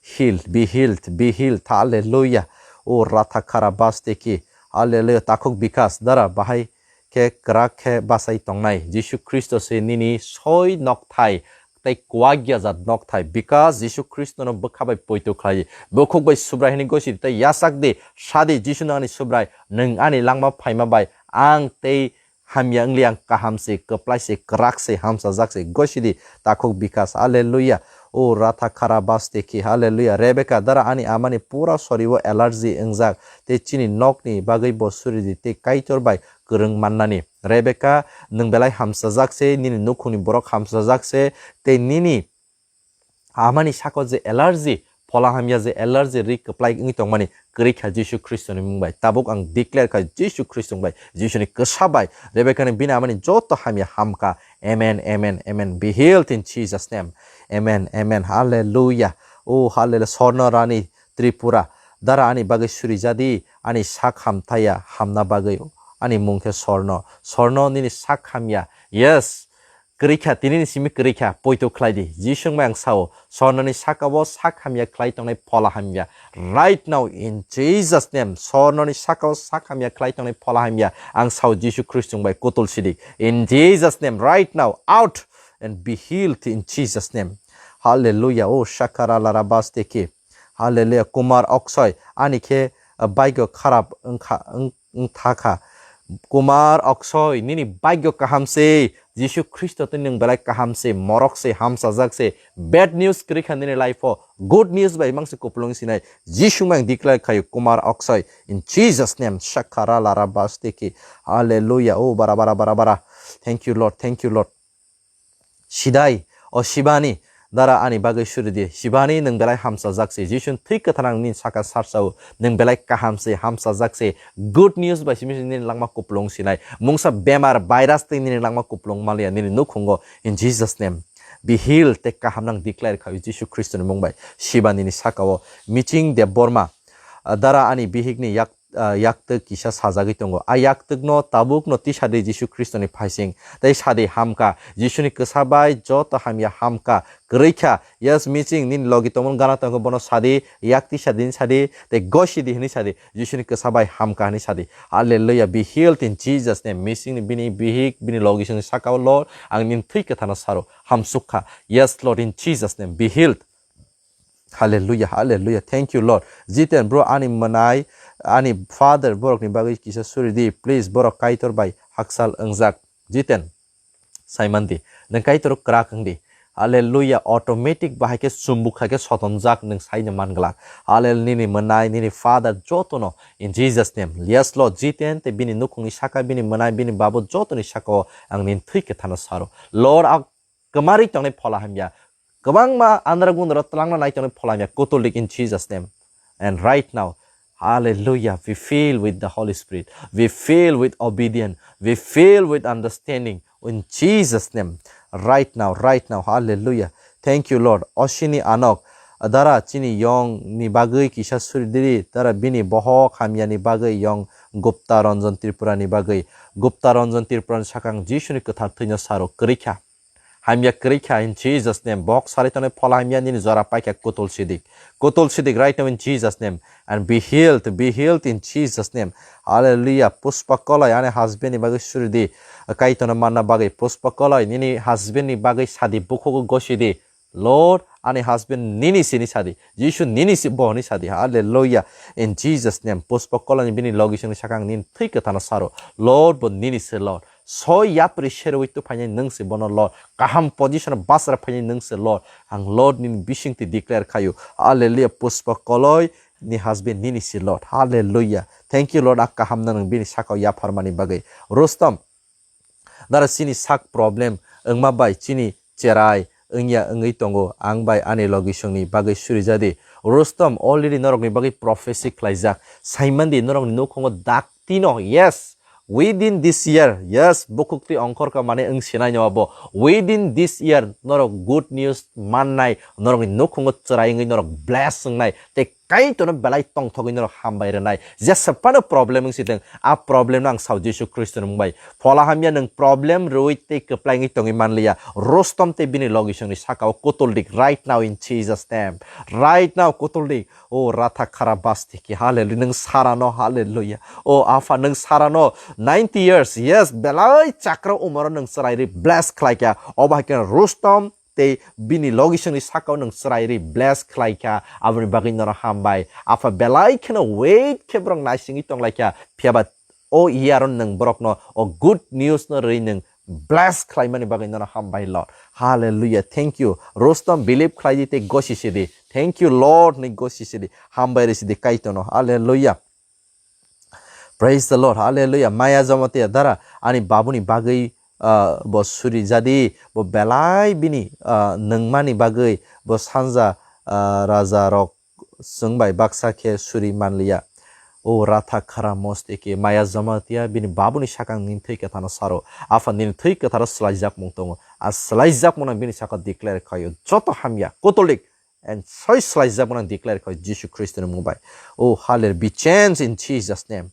Healed, be healed, be healed. Hallelujah. O ratha khara basteki. Hallelujah. Takhuk bikas dara bahai khe kwrak khe bachai tongnai. Jisu Khristo se nini soi nokthai tei kwagya jat nokthai. Because Jisu Khristono bwkha bai poito khlai. Bukhuk bai Subrai hwnwi gosi tei yachak di. Sadi Jisu nang ani Subrai, nwng ani langma phaima bai ang tei hamya wngli ang kaham se, kwplai se, kwrak se, hamsajak se. Gosi di takhuk bikas. Hallelujah. O ratha khara basteki. Hallelujah. Rebecca dara ani amani pura soriwo allergy wngjak. Tei chini nokni bagwi bo suri di tei Kaitor bai kwrwng mannani. Rebecca, nwng belai hamsajak se, nini nukhungni borok hamsajak se, tei nini amani sako je allergy, phola hamya je allergy ri kwplai wngwi tongmani, kwrwi kha Jisu Khristoni mung bai. Tabuk ang declare kha Jisu Khristoni bai, Jisuni kwsa bai, Rebecca ni bini amani joto hamya hamkha. Amen, amen, amen. Be healed in Jesus name. Amen, amen. Hallelujah. Oh, hallelujah. Sorno Rani Tripura. Dara ani bagwi suri jadi, ani sak hamthaya hamna bagwi. Ani mung khe Sorno. Sorno nini sak hamya. Yes. Kwrwi kha, tini ni simi kwrwi kha, poito khlai di. Jisu wngmai ang sao, Sorno ni saka o sak hamya khlai tongnai phola hamya. Right now, in Jesus name, Sorno ni saka o sak hamya khlai tongnai phola hamya. Ang sao Jisu Khristo wngbai kutol sidik. In Jesus name, right now, out and be healed in Jesus name. Hallelujah. O shakara lara basteki. Hallelujah. Kumar Oksoi, ani khe, uh, baigo kharap wngkha, wng-, wngthakha. Kumar Oksoi, nini baigo kaham se, Jisu Khristo tei nwng belai kaham se, morok se, hamsajak se. Bad news kwrwi kha nini life o. Good news bai mangse kupulung sinai. Jisu mang declare khayo Kumar Oksoi. In Jesus name, shakara lara basteki. Hallelujah. Oh, bara, bara, bara, bara. Thank you, Lord. Thank you, Lord. Sidai, o Sibani, dara ani bagwi suri di. Sibani, nwng belai hamsajak se. Jisu thwi kwthanang nini saka sarsao. Nwng belai kaham se, hamsajak se. Good news bai simi nini langma kupulung sinai. Mungsa bemar, virus tei nini langma kupulung maliya nini nukhungo. In Jesus name, be healed, tei kaham nang declare khawi Jisu Khristo ni mung bai. Sibani ni saka o. Miching Debbarma, ah, dara ani bihik ni yak ah, yaktwk kisa sajagwi tongo. A yaktwkno tabukno tisa di Jisu Khristoni phaising, tei sa di, "Hamkha, Jisuni kwsa bai joto hamya hamkha, kwrwi kha." Yes, miching nini logi tongmani gana tongo, bono sa di, yak tisa di, sa di, tei gosi di hwnwi sa di, "Jisuni kwsa bai hamkha," hwnwi sa di. Hallelujah, be healed in Jesus name. Miching ni bini bihik, bini logi sini saka o, "Lord, ang nini thwi kwthano saro, hamsuk kha." Yes, Lord, in Jesus name, be healed. Hallelujah, hallelujah. Thank you, Lord. Jiten, bro, ani mwnai, ani father, borokni bagwi kisa suri di, please, borok Kaitor bai haksal wngjak. Jiten, saimandi, nwng Kaitor kwrak wng di. Hallelujah, automatic bahai khe chumbuk hai khe sotonjak nwng saino man glak. Hallelujah, nini mwnai, nini father, jotono, in Jesus name. Yes, Lord, Jiten, tei bini nukhungni saka, bini mwnai, bini babu, jotoni saka o ang nini thwi kwthano saro. Lord, ang kwmarwi tongnai phola hamya. Kwbangma andra gundra twlangna nai tongnai phola hamya. Kutuldik in Jesus name. And right now, hallelujah, we fill with the Holy Spirit. We fill with obedience. We fill with understanding. In Jesus name. Right now, right now. Hallelujah. Thank you, Lord. Osini anok. Dara chini yong ni bagwi kisa suri diri. Dara bini bohok hamya ni bagwi yong Gupta Ranjan Tripura ni bagwi. Gupta Ranjan Tripura ni sakang Jisuni kwthar thwino saro kwrwi kha. Hamya kwrwi kha in Jesus name. Bok sari tongnai phola hamya nini jora paikha kutol sidik. Kutol sidik right now in Jesus name. And be healed, be healed in Jesus name. Hallelujah. Pushpa Koloi ani husband ni bagwi suri di. Kaitorno manna bagwi Pushpa Koloi nini husband ni bagwi sa di, bukhugo gosi di. Lord, Ani husband nini sini sadi. Jisu nini si bo ni sadi. Hallelujah. In Jesus name. Puspa koloni bini logi sini sakang nin thwi kwthano saro. Lord bo nini se Lord. Soi yapri serwi tu phainai nung se bono Lord. Kaham position basra phainai nung se Lord. Ang Lord nini bising ti declare khayu. Hallelujah. Puspa koloi ni husband nini si Lord. Hallelujah. Thank you Lord. Ak kaham na nung bini sakao yapharmani bagwi. Rustom. Dara chini sak problem wngma bai chini cherai wngya wngwi tongo, ang bai ani logisongni bagwi surijadi. Rustom already norokni bagwi prophecy khlaijak. Saimandi norokni nukhungo daktino, yes, within this year, yes, bukhuk twi ongkhorka mane wng sinai no abo. Within this year norok good news mannai, norokni nukhungo chwrai wngwi norok bless wngnai. Tei Kaitorno belai tongthogwi norok hambai rwnai. Jesa phano problem wng sitwng, a problem no ang sao Jisu Khristo ni mung bai. Phola hamya nwng problem rwui tei kwplai wngwi tongwi manliya. Rustom tei bini logisongni sakao kutuldik right now in Jesus name. Right now kutuldik. O ratha khara basti ki hallelujah. Nwng sarano hallelujah. O Apha nwng sarano ninety years. Yes, belai chakra umaro nwng chwrai ri bless khlaikha. Obo hai khe Rustom tei bini logisongni sakao nwng chwrai ri bless khlai kha, aboni bagwi norok hambai. Apha belai kheno wait khe borok naisingwi tong lai kha, phiya ba o year o nwng borokno o good news no rwi nwng bless khlaimani bagwi norok hambai Lord. Hallelujah. Thank you. Rustom believe khlai di tei gosi sidi. Thank you Lord ni gosi sidi. Hambai rwi sidi Kaitorno. Hallelujah. Praise the Lord. Hallelujah. Maya Jamatia dara ani babuni bagwi, ah, bo suri jadi, bo belai bini, ah, nungmani bagwi bo sanja, ah, raja rok chwng bai baksa khe suri manliya. O ratha khara mosti ki Maya Jamatia bini babuni sakang nini thwi kwthano saro. Apha nini thwi kwtharo swlaijakmung tongo. A swlaijakmung no bini saka declare khayo. Joto hamya. Kutuldik. And soi swlaijakmung declare khayo Jisu Khristo ni mung bai. Oh, hallelujah. Be changed in Jesus name.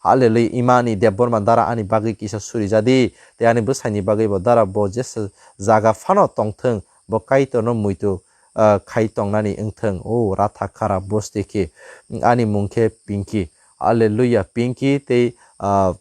Hallelujah. Imani Debbarma dara ani bagwi kisa suri jadi. Tei ani bwsaini bagwi bo dara bo jesa jaga phano tongthwng. Bo Kaitorno muitu, ah, khai tongnani wngthwng. Oh, ratha khara bosti ki. Ani mung khe Pinky. Hallelujah. Pinky tei, ah,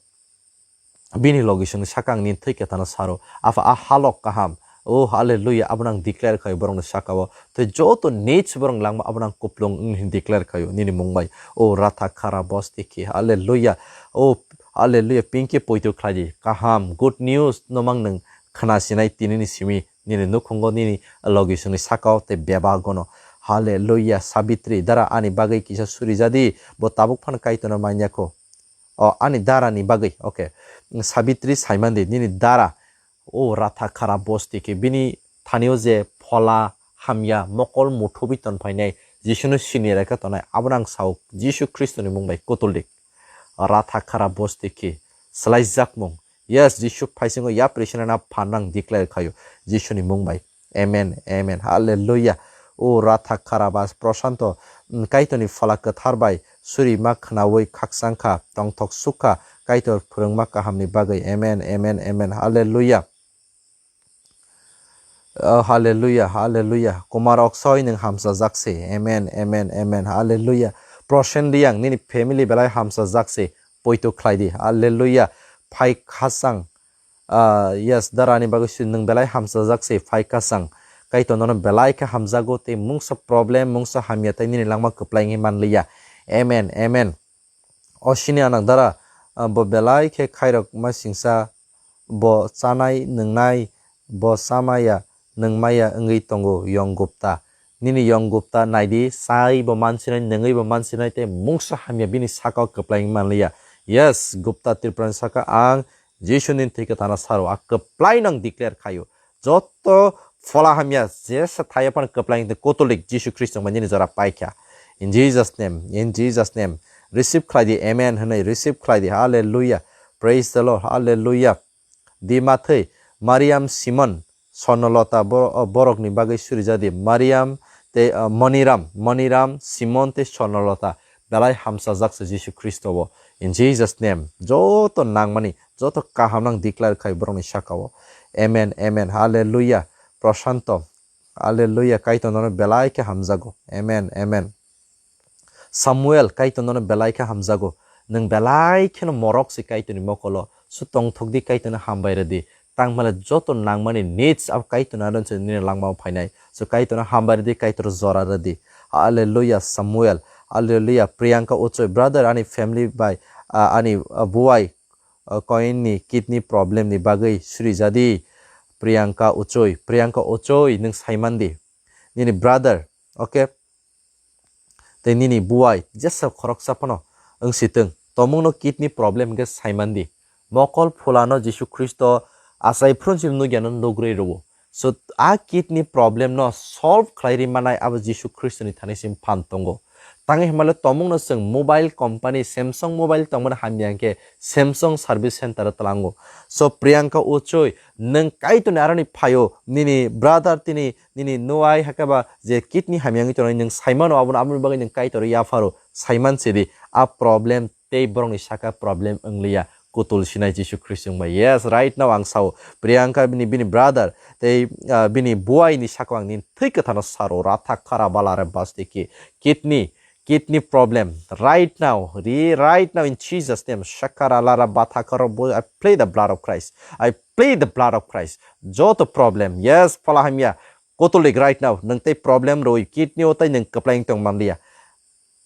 bini logisongni sakang nini thwi kwthano saro. Apha a halok kaham. Oh, hallelujah. Abono ang declare khayo borokni sakao. Tei joto needs borok langma abono ang kuplung wng hin declare khayo nini mung bai. Oh, ratha khara bosti ki. Hallelujah. Oh, hallelujah. Pinky poito khlai di. Kaham. Good news no mang nwng khna sinai tinini simi. Nini nukhungo nini logisongni sakao tei bebagono. Hallelujah. Sabitri dara ani bagwi kisa suri jadi. Bo tabuk phano Kaitorno manya kho. O, ani dara ni bagwi. Okay. Sabitri saimandi nini dara. O, ratha khara bosti ki bini thanio je phola hamya mokol muthubi ton phainai. Jisuno sini reka tonai. Abono ang sao Jisu Khristo ni mung bai kutuldik. Ratha khara bosti ki swlaijakmung. Yes, Jisu phaisingo yapri sinana phan ang declare khayo. Jisu ni mung bai. Amen, amen. Hallelujah. O ratha khara bas Prashanto, mm, Kaitorni phola kwthar bai suri ma khnaui khaksang kha, tongthok suk kha, Kaitor phwrwngma kahamni bagwi. Amen, amen, amen. Hallelujah. Oh, hallelujah, hallelujah. Kumar Oksoi nwng hamsajak se. Amen, amen, amen. Hallelujah. Prosen Riang nini family belai hamsajak se. Poito khlai di. Hallelujah. Phai khasang. Ah, yes, darani bagwi si nwng belai hamsajak se phai khasang. Kaitor nono belai khe hamjago tei mungsa problem, mungsa hamya tei nini langma kwplai wngwi manliya. Amen, amen. O sini anak dara, ah, bo belai khe khairok ma singsa, bo chanai nwngnai, bo chamaya nungmaya wngwi tongo Yong Gupta. Nini Yong Gupta naidi, sai bo mansinai, nungwi bo mansinai tei mungsa hamya bini sakao kwplai wngwi manliya. Yes, Gupta Tripurani saka ang Jisu nini thwi kwthana saro, a kwplai nang declare khayo. Joto phola hamya jesa thaiya phano kwplai wngwi tong Catholic Jisu Khristo bai nini jora paikha. In Jesus name, in Jesus name. Receive khlai di, amen hwnwi receive khlai di. Hallelujah. Praise the Lord. Hallelujah. Di mathwi Mariam Simon Sornolota bor-, o borokni bagwi surijadi. Mariam tei, uh, Moniram, Moniram, Simon tei Sornolota belai hamsajak se Jisu Khristo bo. In Jesus name, joto nangmani, joto kaham nang declare khai borokni saka o. Amen, amen, hallelujah. Prashanto, hallelujah, Kaitor nono belai khe hamjago. Amen, amen. Samuel, Kaitor nono belai khe hamjago. Nwng belai kheno morok se Kaitorni mokolo. Su tongthok di, Kaitorno hambai rw di. tangmale joto nangmani needs abo Kaitorni aron se nini langmao phainai. So Kaitorno hambai rwdi, Kaitor jora rwdi. Hallelujah, Samuel. Hallelujah, Priyanka Uchoi. Brother, ani family bai, ah, ani, ah, buai, ah, koinni kidney problem ni bagwi surijadi. Priyanka Uchoi, Priyanka Uchoi, nwng saimandi. Nini brother, okay? Tei nini buai jesa khoroksa phano wng si twng, tomungno kidney problem hwnkhe saimandi. Mokol phulano Jisu Khristo achai phuru chini nukya no nugri rwo. So, a kidney problem no solve khlai ri manai abo Jisu Khristo ni thani sim phan tongo. Tangwi hwnmale tomungno chwng mobile company Samsung mobile tongmani hamya hwnkhe Samsung service center o tlango. So, Priyanka Uchoi, nwng Kaitorni aroni phaio, nini brother tini nini nuai hakhe ba je kidney hamya wngwi tongnai nwng saimano, abono aboni bagwi nwng Kaitor yapharo saiman sidi. A problem tei borokni saka problem wngliya, kutul sinai Jisu Khristo wngbai. Yes, right now ang sao, Priyanka bini, bini brother tei, ah, bini buai ni saka ang nini thwi kwthano saro, ratha khara bala re bastiki, kidney, kidney problem right now, re, right now in Jesus name, shakara lara batha karo bo, I plead the blood of Christ, I plead the blood of Christ. Joto problem, yes, phola hamya, kutul dik right now, nwng tei problem rwi kidney o tai nwng kwplai wng tong manliya.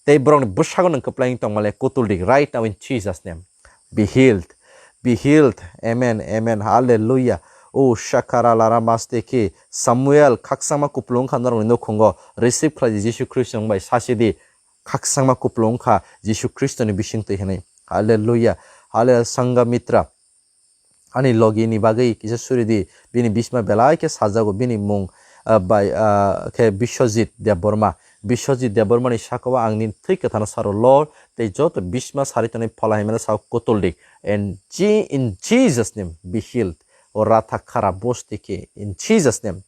Tei borokni bwskango nwng kwplai wng tong manliya, kutul dik right now in Jesus name. Be healed, be healed, amen, amen, hallelujah. O shakara lara masteki, Samuel, khakchangma kupulung kha norokni nukhungo, receive khlai di Jisu Khristo wng bai sasi di, khakchangma kupulung kha Jisu Khristo ni bising twi hwnwi. Hallelujah, hallelujah, Sangha Mitra. Ani logi ni bagwi kisa suri di, bini bisma belai khe sajago, bini mung, ah, bai, ah, khe Biswajit Debbarma. Biswajit Debbarma ni sakao ang nini thwi kwthano saro, Lord, tei joto bisma sari tongnai phola hai mano sao kutul dik. And Je-, in Jesus name, be healed. O ratha khara bosti khe, in Jesus name,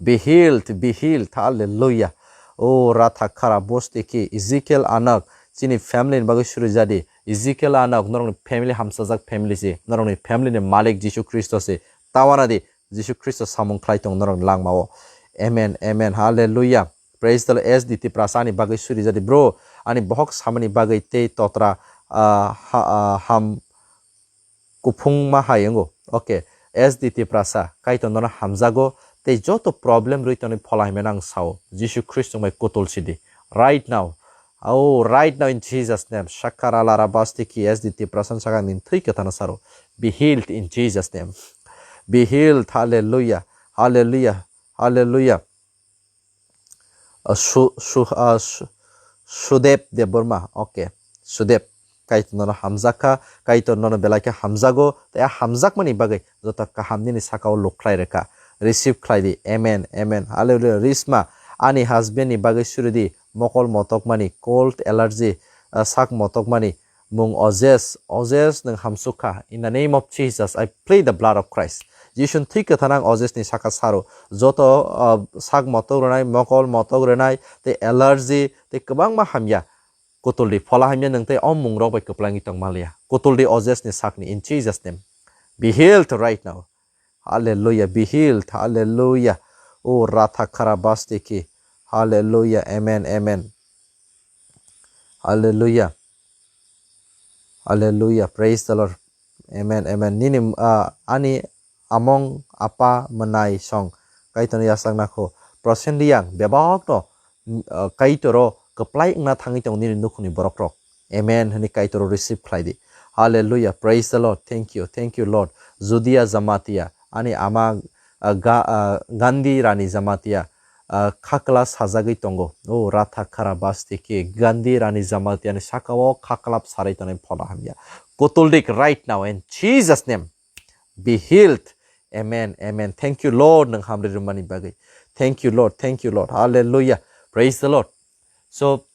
be healed, be healed. Hallelujah. O ratha khara bosti khe, Ezekiel Anak, chini family ni bagwi suri jadi. Ezekiel Anak, norokni family hamsajak family se, norokni family ni malik Jisu Khristo se. Tawana di, Jisu Khristo samung khlai tong norokni langmao. Amen, amen, hallelujah. Praise the Lord. S D Tiprasa ani bagwi suri jadi bro. Ani bohok samani bagwi tei totra, ah, ha, ah, ham kuphungma hai wngo. Okay. S D Tiprasa, Kaitor nono hamjago, tei joto problem rwi tonwi phola hai mano ang sao. Jisu Khristo bai kutul sidi. Right now. Oh, right now in Jesus name. Shakara lara bastiki S D Tiprasa saka nini thwi kwthano saro. Be healed in Jesus name. Be healed. Hallelujah. Hallelujah. Hallelujah. Ah, Su-, Su-, ah, Su-, Sudeb Debbarma, okay, Sudeb, Kaitor nono hamjakha, Kaitor nono belai khe hamjago, tei a hamjakmani bagwi joto kaham nini sakao luk khlai rwkha. Receive khlai di, amen, amen, hallelujah. Risma, ani husband ni bagwi suri di, mokol motokmani, cold allergy, ah, sak motokmani, mung Ojes, Ojes nwng hamsukha. In the name of Jesus, I plead the blood of Christ. Jisuni thwi kwthana ang Ojes ni saka saro. Joto, uh, sak motok rwnai, mokol motok rwnai, tei allergy, tei kwbangma hamya. Kutuldi phola hamya nwng tei o mung rok bai kwplangwi tong manliya. Kutuldi Ojes ni sakni, in Jesus name. Be healed right now. Hallelujah. Be healed. Hallelujah. O ratha khara bastiki. Hallelujah. Amen. Amen. Hallelujah. Hallelujah. Praise the Lord. Amen. Amen. Nini, ah, ani among apa mwnai song Kaitorno yachak nakho. Prosen Riyang bebakno, ah, Kaitoro kwplai wngna thangwi tongo nini nukhungni borok rok. Amen hwnwi Kaitoro receive khlai di. Hallelujah. Praise the Lord. Thank you. Thank you, Lord. Judea Jamatia. Ani ama, ah, Ga-, ah, Gandhi Rani Jamatia, ah, khakla sajagwi tongo. O ratha khara basti khe Gandhi Rani Jamatia ni saka o khakla bsarwi tonwi phola hamya. Kutuldik right now in Jesus name. Be healed. Amen. Amen. Thank you, Lord. Nwng hamri rwmani bagwi. Thank you, Lord. Thank you, Lord. Hallelujah. Praise the Lord. So,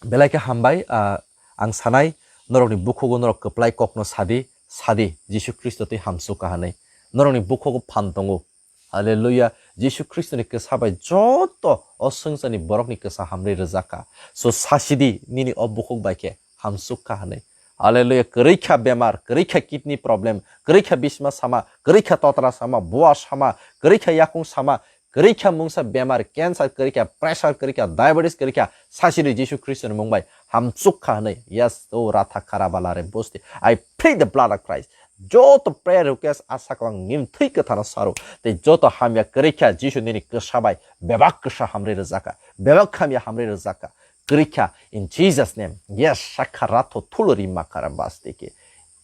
belai khe hambai, ah, ang sanai, norokni bukhugo norok kwplai kokno sadi, sadi, Jisu Khristo twi hamsuk kaha hwnwi. Norokni bukhugo phan tongo. Hallelujah. Jisu Khristoni kwsa bai joto o swngcharni borokni kwsa hamri rwjak kha. So, sasidi nini o bukhuk bai khe hamsuk kha hwnwi. Hallelujah. Kwrwi kha bemar, kwrwi kha kidney problem, kwrwi kha bisma sama, kwrwi kha totra sama, bua sama, kwrwi kha yakung sama, kwrwi kha mungsa bemar, cancer, kwrwi kha pressure, kwrwi kha diabetes, kwrwi kha sasiri Jisu Khristoni mung bai hamsuk kha hwnwi. Yes, o ratha khara bala re bosti. I plead the blood of Christ. Joto prayer request asa kwlang nim thwi kwthano saro. Tei joto hamya kwrwikha Jisu nini kwsa bai bebak kwsa hamri rwjakha. Bebak hamya hamri rwjakha. Kwrwikha in Jesus name. Yes, sakha ratho thulori makara bastike.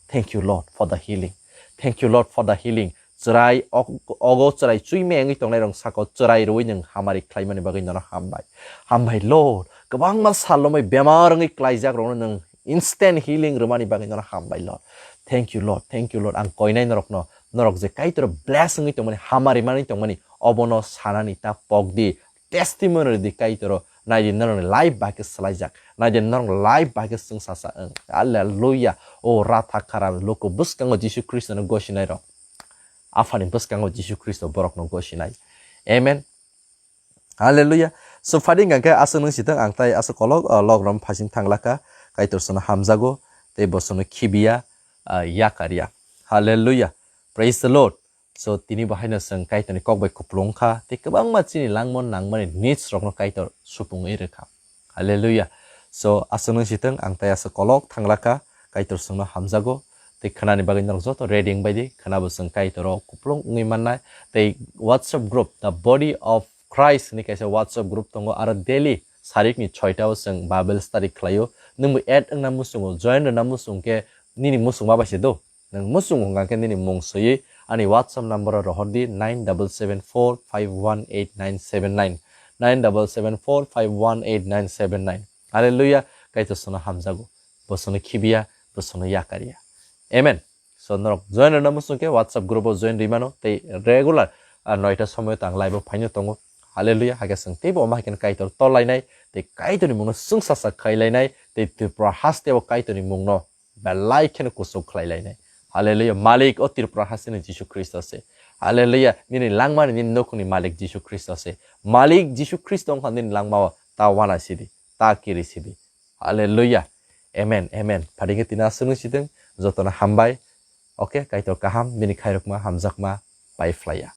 Thank you Lord for the healing. Thank you Lord for the healing. Chwrai og-, ogo chwrai chui me wngwi tongnai rong sako chwrai rwui nwng hamari khlaimani bagwi nono hambai. Hambai Lord. Kwbangma salomai bemar wngwi klaijak rokno nwng instant healing rwmani bagwi nono hambai Lord. Thank you Lord, thank you Lord. Ang koinai norokno, norok je Kaitor bless wngwi tongmani, hamari manwi tongmani, obono sanani ta pokdi, testimony rwdi Kaitoro, naidi norokni life bahai khe swlaijak, naidi norokni life bahai khe chwngsasa wng. Hallelujah. O ratha khara loko bwskango Jisu Khristono gosinai rok. Aphani bwskango Jisu Khristo borokno gosinai. Amen. Hallelujah. So phadi hwnkha khe aswk nung sitang ang tai aswk kolok, uh, lok rom phasing thanglaka, Kaitor sono hamjago, tei bo sono khibiya, uh, yakarya. Hallelujah. Praise the Lord. So tini bo haino chwng Kaitorni kok bai kupulung kha, tei kwbangma chini langmon nangmani needs rokno Kaitor supungwi rwkha. Hallelujah. So aswk nung sitang ang tai aswk kolok thanglaka, Kaitor chwngno hamjago, tei khwnani bagwi norok joto ready wngbai di, khwnabo chwng Kaitoro kupulung wngwi mannai, tei WhatsApp group, The Body of Christ hwnwi kaisa WhatsApp group tongo, aro daily sarikni soita o chwng Bible study khlaio. Nwngbo add wngna muchungo, join rwna muchung khe nini muchung ma bai se do. Nwng muchung wngkha khe nini mung swiwi ani WhatsApp number o rohor di, nine double seven four five one eight nine seven nine, nine double seven four five one eight nine seven nine. Hallelujah, Kaitor sono hamjago, bo sono khibiya, bo sono yakarya. Amen. So norok join rwna muchung khe WhatsApp group o join rwi mano, tei regular, ah, noita somoyo tang live o phaino tongo. Hallelujah, hakhe chwng teibo omo hai khe Kaitor tolainai, tei Kaitorni mungno chwngsasa khailainai, tei Tripura hasteo Kaitorni mungno belai kheno kuchuk khlai lainai. Hallelujah. Malik o Tripura hasteni Jisu Khristo se. Hallelujah. Nini langmani nini nokhungni Malik Jisu Khristo se. Malik Jisu Khristo wngkha nini langmao ta wana sidi, ta kiri sidi. Hallelujah. Amen, amen. Phadingkhe tina aswk nung siteng, jotono hambai. Okay, Kaitor kaham, bini khairokma, hamjakma, pai phlaiya.